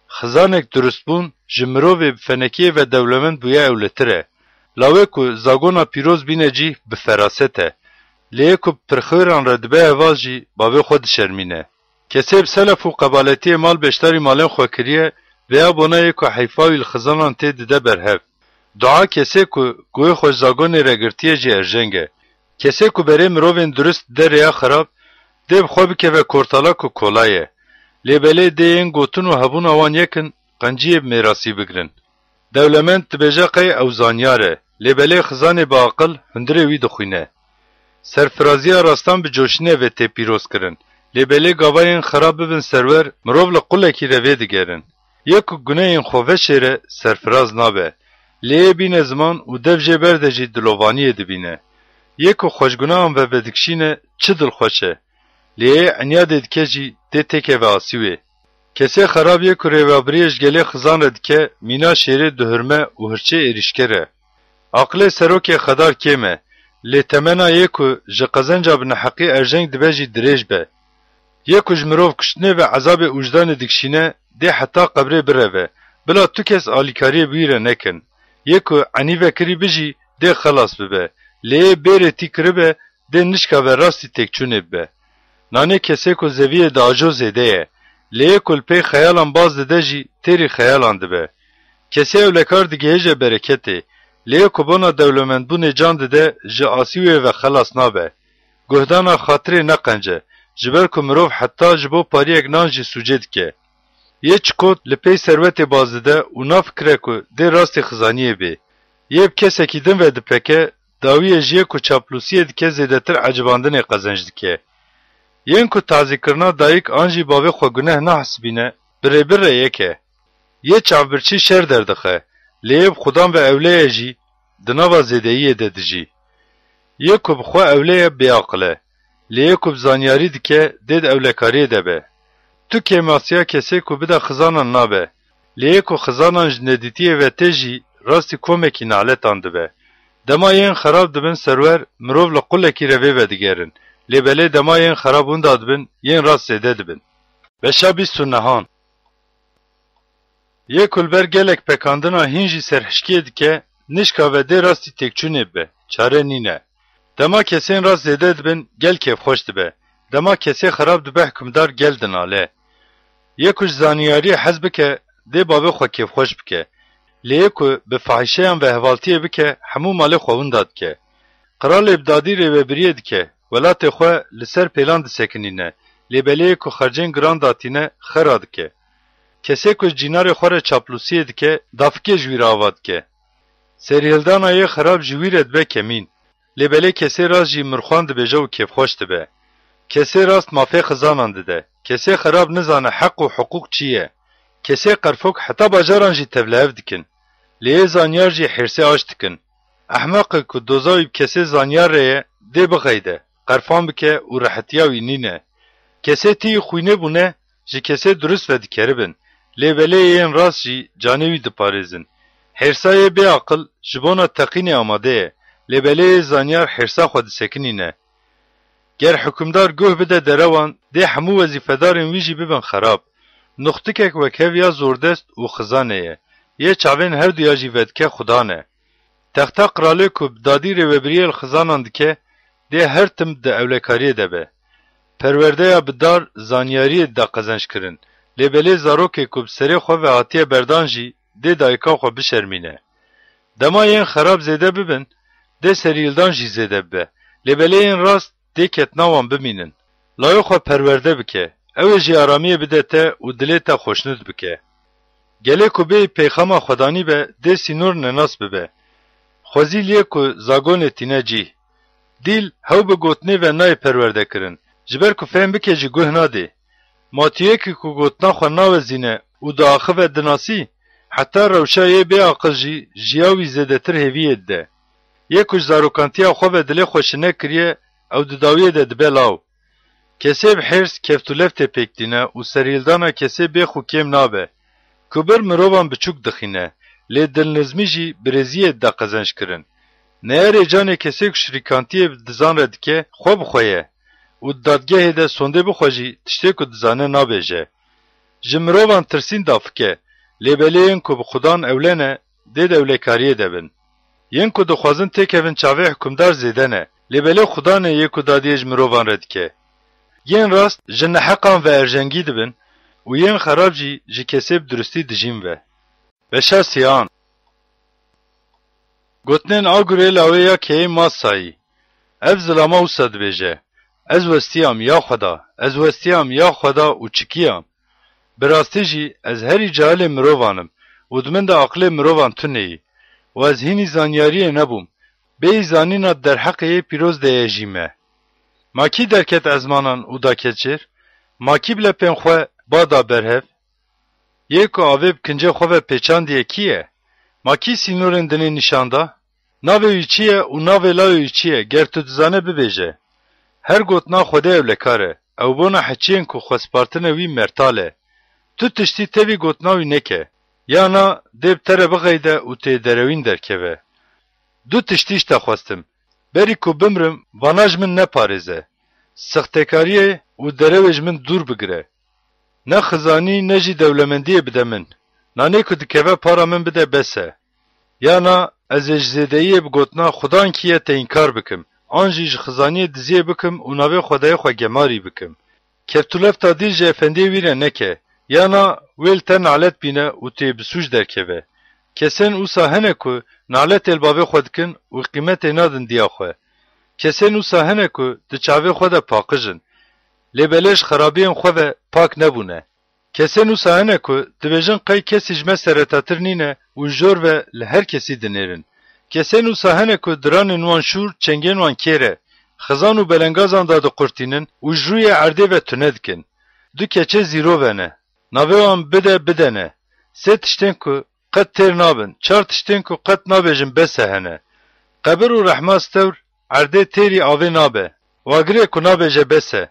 Xizanek durustbûn ji mirovê bi fenekiyê ve dewlemend bûye ewletir e. Lawê ku zagona pîroz bîne cih bi feraset e. Lê yê ku bi pirxêran re dibe heval jî bavê xwe dişermîne. Kesê bi selef û qebaletiyê mal beşdarî malên xwe kiriye, vêya bona yê ku heyfa wî li xizanan tê dide berhev. Dua kesê ku guhê xwe ji zagonê re girtiye jî erjeng e. Kesê ku berê mirovên durist dide rêya xerab, dê bi xwe bikeve kortala ku kola ye. Lê belê dê yên gotin û hebûna wan yek in, qenciyê bi mêrasî bigrin. Dewlemend dibêje qey ew zanyar e, lê belê xizanê bi aqil hundirê wî dixwîne. Serfiraziya rastan bi coşînê ve tê pîroz kirin, lê belê gava yên xerab bibin serwer, mirov li qulekî re vê digerin. Yê ku gunehên xwe veşêre, serfiraz nabe. Lê yê bîne ziman û dev jê berde jî dilovaniyê dibîne. Yê ku xweşgunehan ve vedikişîne, çi dilxweş e. Lê yê enyadê dike jî dê têkeve asî wê. Kesê xerab yê ku rêvebiriyê ji gelê xizan re dike, mîna şêrê dihurme û hirçê êrîşker e. Aqilê serokê xedar kêm e, lê temena yê ku ji qezenca bi neheqî erjeng dibe jî dirêj be. Yê ku ji mirov kuştinê ve ezabê ûjdanê dikişîne, dê heta qebrê bireve, bila tu kes alîkariyê bi wî re nekin. Yê ku enî vekirî bi jî dê xelas bibe, lê yê bêrê tî kiribe, dê nişka ve rastî têkçûnê bibe. Nanê kesê ku zeviyê diajo zêde ye, lê yê ku li pey xeyalan baz dide jî têrî xeyalan dibe. Kesê ewlekar digihêje bereketê, lê yê ku bona dewlemendbûnê can dide, ji asî wê ve xelas nabe. Guhdana xatirê ne qenc e, ji ber ku mirov heta ji bo pariyek nan jî sûcê dike. Yê çikot li pey serwetê baz dide û nafikire ku dê rastî xizaniyê bê. Yê bi kesekî din ve dipeke, dawiyê ji yê ku çaplûsiyê dike zêdetir ecibandinê qezenc dike. Yên ku tazîkirina dayik an jî bavê xwe guneh nahesibîne, bi rêbir re yek e. Yê çavbirçî şer derdixe, lê yê bi xudan ve ewle ye jî di nava zêdeyiyê de dijî. Yê ku bi xwe ewle ye bêaqil e, lê yê ku bi zanyarî dike dê di ewlekariyê de be. Tu kêmasiya kesê ku bide xizanan nabe, lê yê ku xizanan ji nedîtiyê ve tê jî rastî komekî naletan dibe. Dema yên xerab dibin serwer, mirov li qulekî revê vedigerin, lê belê dema yên xerab winda dibin, yên rast zêde dibin. Beşa bîst û nehan. Yê ku li ber gelek pekandina hîn jî serhişkiyê dike, nişka ve dê rastî têkçûnê bibe, çare nîne. Dema kesên rast zêde dibin, gel kêfxweş dibe. Dema kesê xerab dibe hikimdar gel dinale. Yê ku ji zaniyariyê hez bike, dê bavê xwe kêfxweş bike. Lê yê ku bi fahîşeyan ve hevaltiyê bike, hemû malê xwe winda dike. Qiralê bi dadî rêvebiriyê dike, welatê xwe li ser pêlan disekinîne, lê belê yê ku xercên giran datîne, xera dike. Kesê ku ji cînarê xwe re çaplûsiyê dike, dafikê ji wî re ava dike. Serîhildana yê xerab ji wî re dibe kemîn. Lê belê kesê rast jî mirxwan dibêje û kêfxweş dibe. Kesê rast mafê xizanan dide. Kesê xerab nizane heq û hiqûq çi ye. Kesê qerfok heta bajaran jî tevlihev dikin. Lê yê zanyar jî hêrsê aş dikin. Ehmeqê ku doza wî bi kesê zanyar re ye, dê bixeyde, qerfan bike û rehetiya wî nîne. Kesê tî xwînê bûne, ji kesê durist ve dikeribin, lê belê yên rast jî canê wî diparêzin. Hêrsa yê bêaqil ji bona teqînê amade ye, lê belê yê zanyar hêrsa xwe disekinîne. Ger hikimdar guh bide derewan, dê hemû wezîfedarên wî jî bibin xerab. Nuxtikek wek hev ya zordest û xizanê ye, yê çavên herduya jî vedike xudan e. Texta qiralê ku bi dadî rêvebiriyê li xizanan dike, dê her tim di ewlekariyê de be. Perwerdeya bi dar zanyariyê dide qezenc kirin, lê belê zarokê ku bi serê xwe ve hatiye berdan jî dê dayika xwe bişermîne. Dema yên xerab zêde bibin, dê serîhildan jî zêde bibe, lê belê yên rast dê ketina wan bimînin. Layê xwe perwerde bike, ew ê jî aramiyê bide te û dilê te xweşnûd bike. Gelê ku bêyî peyxama xwedanî be, dê sînor nenas bibe. Xwezî lê ku zagonê tîne cîh. Dîl hew bi gotinê ve nayê perwerde kirin, ji ber ku fêm bike jî guh nadê. Ma tu yekî ku gotina xwe nawezîne û diaxive dinasî, heta rewşa yê bêaqil jî jiya wî zêdetir hêviyê dide. Yê ku ji zarokantiya xwe ve dilê xwe şine kiriye, ew di dawiyê de dibe law. Kesê bi hêrs keft û leftê pêk tîne û serhildana kesê bêx û kêm nabe. Kubir mirovan biçûk dixîne, lê dilnizmî jî birêziyê dide qezenc kirin. Neyarê canê kesê ku şirîkantiyê bi dizan re dike, xwe bi xwe ye û di dadgehê de sondê bixwe jî tiştê ku dizane nabêje. Ji mirovan tirsîn dafike, lê belê yên ku bi xudan ewle ne, dê di ewlekariyê de bin. Yên ku dixwazin têkevin çavê hikimdar zêde ne, lê belê xudan e yê ku dadiyê ji mirovan re dike. Yên rast ji neheqan ve erjengî dibin û yên xerab jî ji kesê bi duristî dijîn ve. Beşa siyan. Gotinên Agurê lawê ya keyê Masayî. Ev zilama wisa dibêje: Ez westiyam ya Xweda, ez westiyam ya Xweda û çikiyam. Bi rastî jî ez herî cahilê mirovan im û di min de aqilê mirovan tuneyî û ez hînî zanyariyê nebûm. Bêyî zanîna derheqê yê pîroz de ye jî me. Ma kî derket ezmanan û da keçêr? Ma kî bi lepên xwe ba da berhev? Yê ku avê bi kincê xwe ve pêçandiye kî ye? Ma kî sînorên dinê nîşan da? Navê wî çi ye û navê lawê wî çi ye? Ger tu dizane bibêje. Her gotina Xwedê ewlekar e. Ew bona heçiyên ku xwe spartine wî mertal e. Tu tiştî tevî gotina wî neke. Ya na dê bi te re bixeyde û tê derewîn derkeve. Du tiştî ji te xwestim. Berî ku bimrim, vana ji min neparêze. Sixtekariyê û derewê ji min dûr bigire. Ne xizanî ne jî dewlemendiyê bide min. Nanê ku dikeve para min bide bes e. Ya na ez ê ji zêdeyiyê bi gotina Xudan kî ye te înkar bikim, an jî ji xizaniyê diziyê bikim û navê Xwedayê xwe gemarî bikim. Keftûlefta dîl ji efendiyê wî re neke, ya na wê li te nalet bîne û tu yê bi sûc derkeve. Kesên wisa hene ku naletê li bavê xwe dikin û qîmetê nadin diya xwe. Kesên wisa hene ku di çavê xwe de paqij in. Lê belê ji xerabiyên xwe ve pak nebûne. Kesên wisa hene ku dibêjin qey kesî ji me seretatir nîne û jor ve li her kesî dinêrin. Kesên wisa hene ku diranên wan şûr, çengên wan kêr e. Xizan û belengazan dadiqurtînin û ji rûyê erdê ve tune dikin. Du keçê zîrove ne. Navê wan bide bide ne. Sê tiştên ku qet têr nabin, çar tiştên ku qet nabêjin bes e hene. Qebir û rehma stewr erdê têrî avê nabe. Wagirê ku nabêje bes e.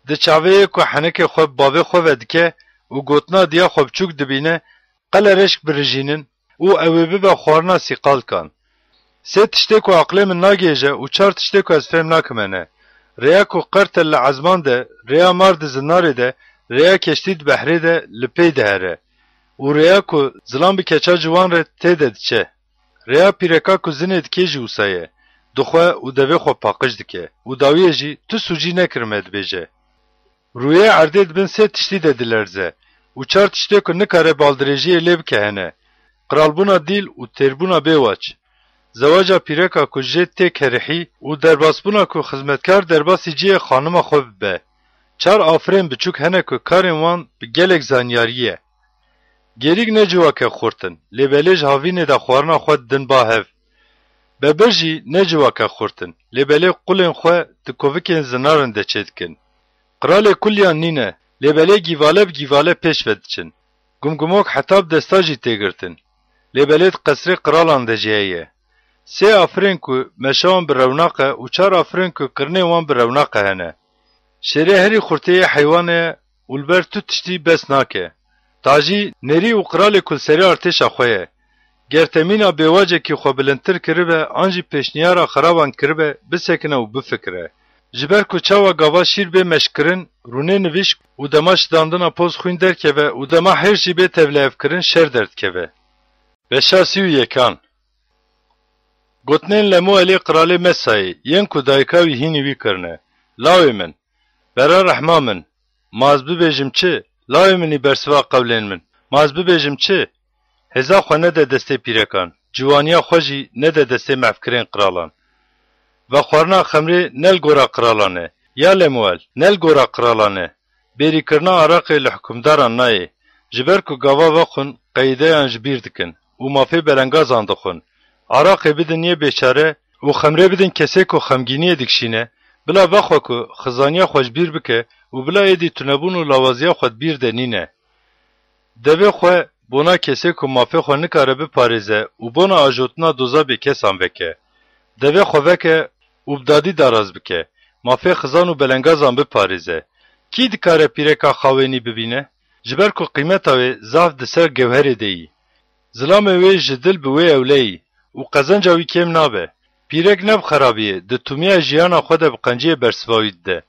Di çavê yê ku henekê xwe bi bavê xwe ve dike û gotina diya xwe biçûk dibîne, qele reşk birijînin û ew ê bibe xwarina sîqalkan. Sê tiştê ku aqilê min nagêje û çar tiştê ku ez fêm nakim hene. Rêya ku qert e li ezman de, rêya mar di zinarê de, rêya keştî di behrê de li pey dihere û rêya ku zilam bi keça ciwan re tê de diçe. Rêya pîreka ku zinê dikê jî wisa ye. Dixwe û devê xwe paqij dike û dawiyê jî tu sûcî nekirime dibêje. Rûyê erdê di bin sê tiştî de dilerze û çar tiştê ku nikare baldirêjiyê lê bike hene. Qiralbûna dîl û têrbûna bêwaç. Zewaca pîreka ku jê tê kerihî û derbasbûna ku xizmetkar derbasî cihê xanima xwe bibe. Çar afirên biçûk hene ku karên wan bi gelek zanyarî ye. Gêrîk ne civakek xurt in, lê belê ji havînê de xwarina xwe didin ba hev. Bebir jî ne civakek xurt in, lê belê qulên xwe di kovikên zinarin de çêdikin. Qiralê kuliyan nîne, lê belê gîvale bi gîvale pêş ve diçin. Gumgumok heta bi desta jî tê girtin. Lê belê di qesrê qiralan de jî heye. Sê afirên ku meşa wan bi rewnaq e û çar afirên ku kirinê wan bi rewnaq e hene. Şêrê herî xurtê yê heywanê ye û li ber tu tiştî bes nake. Tajî nêrî û qiralê ku li serê artêşa xwe ye. Ger te mîna bêwacekî xwe bilindtir kiribe an jî pêşniyara xeraban kiribe, bisekine û bifikire. Ji ber ku çawa gava şîr bê meşkirin, rûnê nivîşk û dema şidandina poz xwîn derkeve û dema hêrs jî bê tevlihevkirin şer derdikeve. Beşa sî û yekan. Gotinên Lemuelê qiralê Mesayê, yên ku dayika wî hînî wî kirine. Lawê min, bera rehma min, ma ez bibêjim çi? Lawê min î bersiva qewlên min, ma ez bibêjim çi? Hêza xwe nede destê pîrekan, ciwaniya xwe jî nede destê mehfkirên qiralan. Vexwarina xemrê ne li gora qiralan e, ya Lemuel, ne li gora qiralan e. Bêrîkirina araqê li hikûmdaran nayê, ji ber ku gava vexwin qeydeyan ji bîr dikin û mafê belengazan dixwin. Araqê bidin yê bêçare û xemrê bidin kesê ku xemgîniyê dikişîne, bila vexwe ku xizaniya xwe ji bîr bike û bila êdî tunebûn û lawaziya xwe di bîr de nîne. Devê xwe bona kesê ku mafê xwe nikare biparêze û bona ajotina doza bêkesan veke. Devê xwe veke û bi dadî daraz bike, mafê xizan û belengazan biparêze. Kî dikare pîreka xawênî bibîne? Ji ber ku qîmeta wê zaf di ser gewherê de yî. Zilamê wê ji dil bi wê ewle yî û qezenca wî kêm nabe. Pîrek ne bi xerabiyê, di tûmiya jiyana xwe de bi qenciyê bersiva wî dide.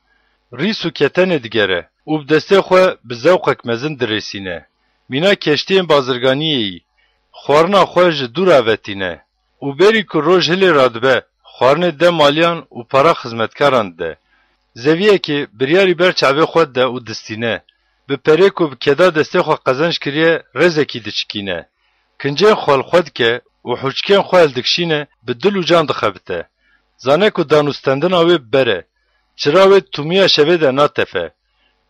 Rîs û ketenê digere û bi destê xwe bi zewqek mezin dirêsîne. Mîna keştiyên bazirganiyê yî, xwarina xwe ji dûr avetîne û berî ku roj hilê radibe, xwarinê dide maliyan û para xizmetkaran dide. Zeviyekê biryarî ber çavê xwe dide û distîne. Bi perê ku bi keda destê xwe qezenc kiriye, rêzekî diçikîne. Kincên xwe li xwe dike û hûçkên xwe hildikişîne, bi dil û can dixebite. Zane ku dan û stendina wê bi ber e. Çira wê tûmiya şevê de natefe.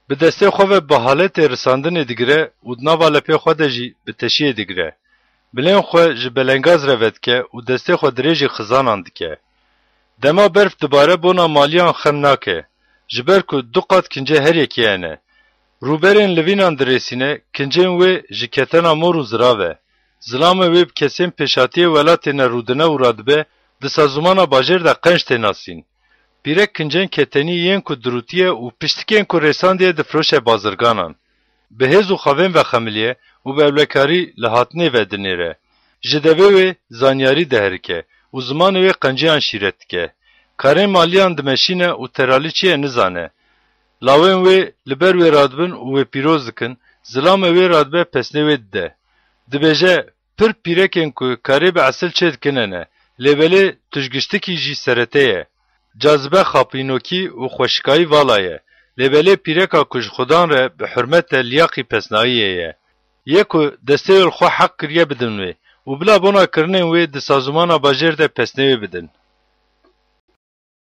Bi destê xwe ve bi haletê risandinê digire û di nava lepê xwe de jî bi teşiyê digire. Bilên xwe ji belengaz re vedike û destê xwe dirêjî xizanan dike. Dema berf dibare bona maliyan xem nake, ji ber ku du qat kincê her yekê hene. Rûberên livînan dirêsîne, kincên wê ji ketena mor û zirav e. Zilamê wê bi kesên pêşhatiyê welatê ne rûdine û radibe, di sazûmana bajêr de qenc tê nasîn. Pîrek kincên ketenî yên ku dirûtiye û piştikên ku rêsandiye difiroşe bazirganan. Bi hêz û xavên vexemiliye û bi ewlekarî li hatinê ve dinêre. Ji devê wê zanyarî diherike û zimanê wê qenciyan şîret dike. Karên maliyan dimeşîne û teralî çi ye nizane. Lawên wê li ber wê radibin û wê pîroz dikin, zilamê wê radibe pesnê wê dide. Dibêje, pir pîrekên ku karê bi esil çêdikine ne, lê belê tujgiştikî jî serete ye. Cazibe xapînokî û xweşikayî vala ye, lê belê pîreka ku ji xudan re bi hurmet e liyaqî pesnayiyê ye. Yê ku destê wê li xwe heq kiriye bidin wê û bila bona kirinên wê di sazûmana bajêr de pesnê wê bidin.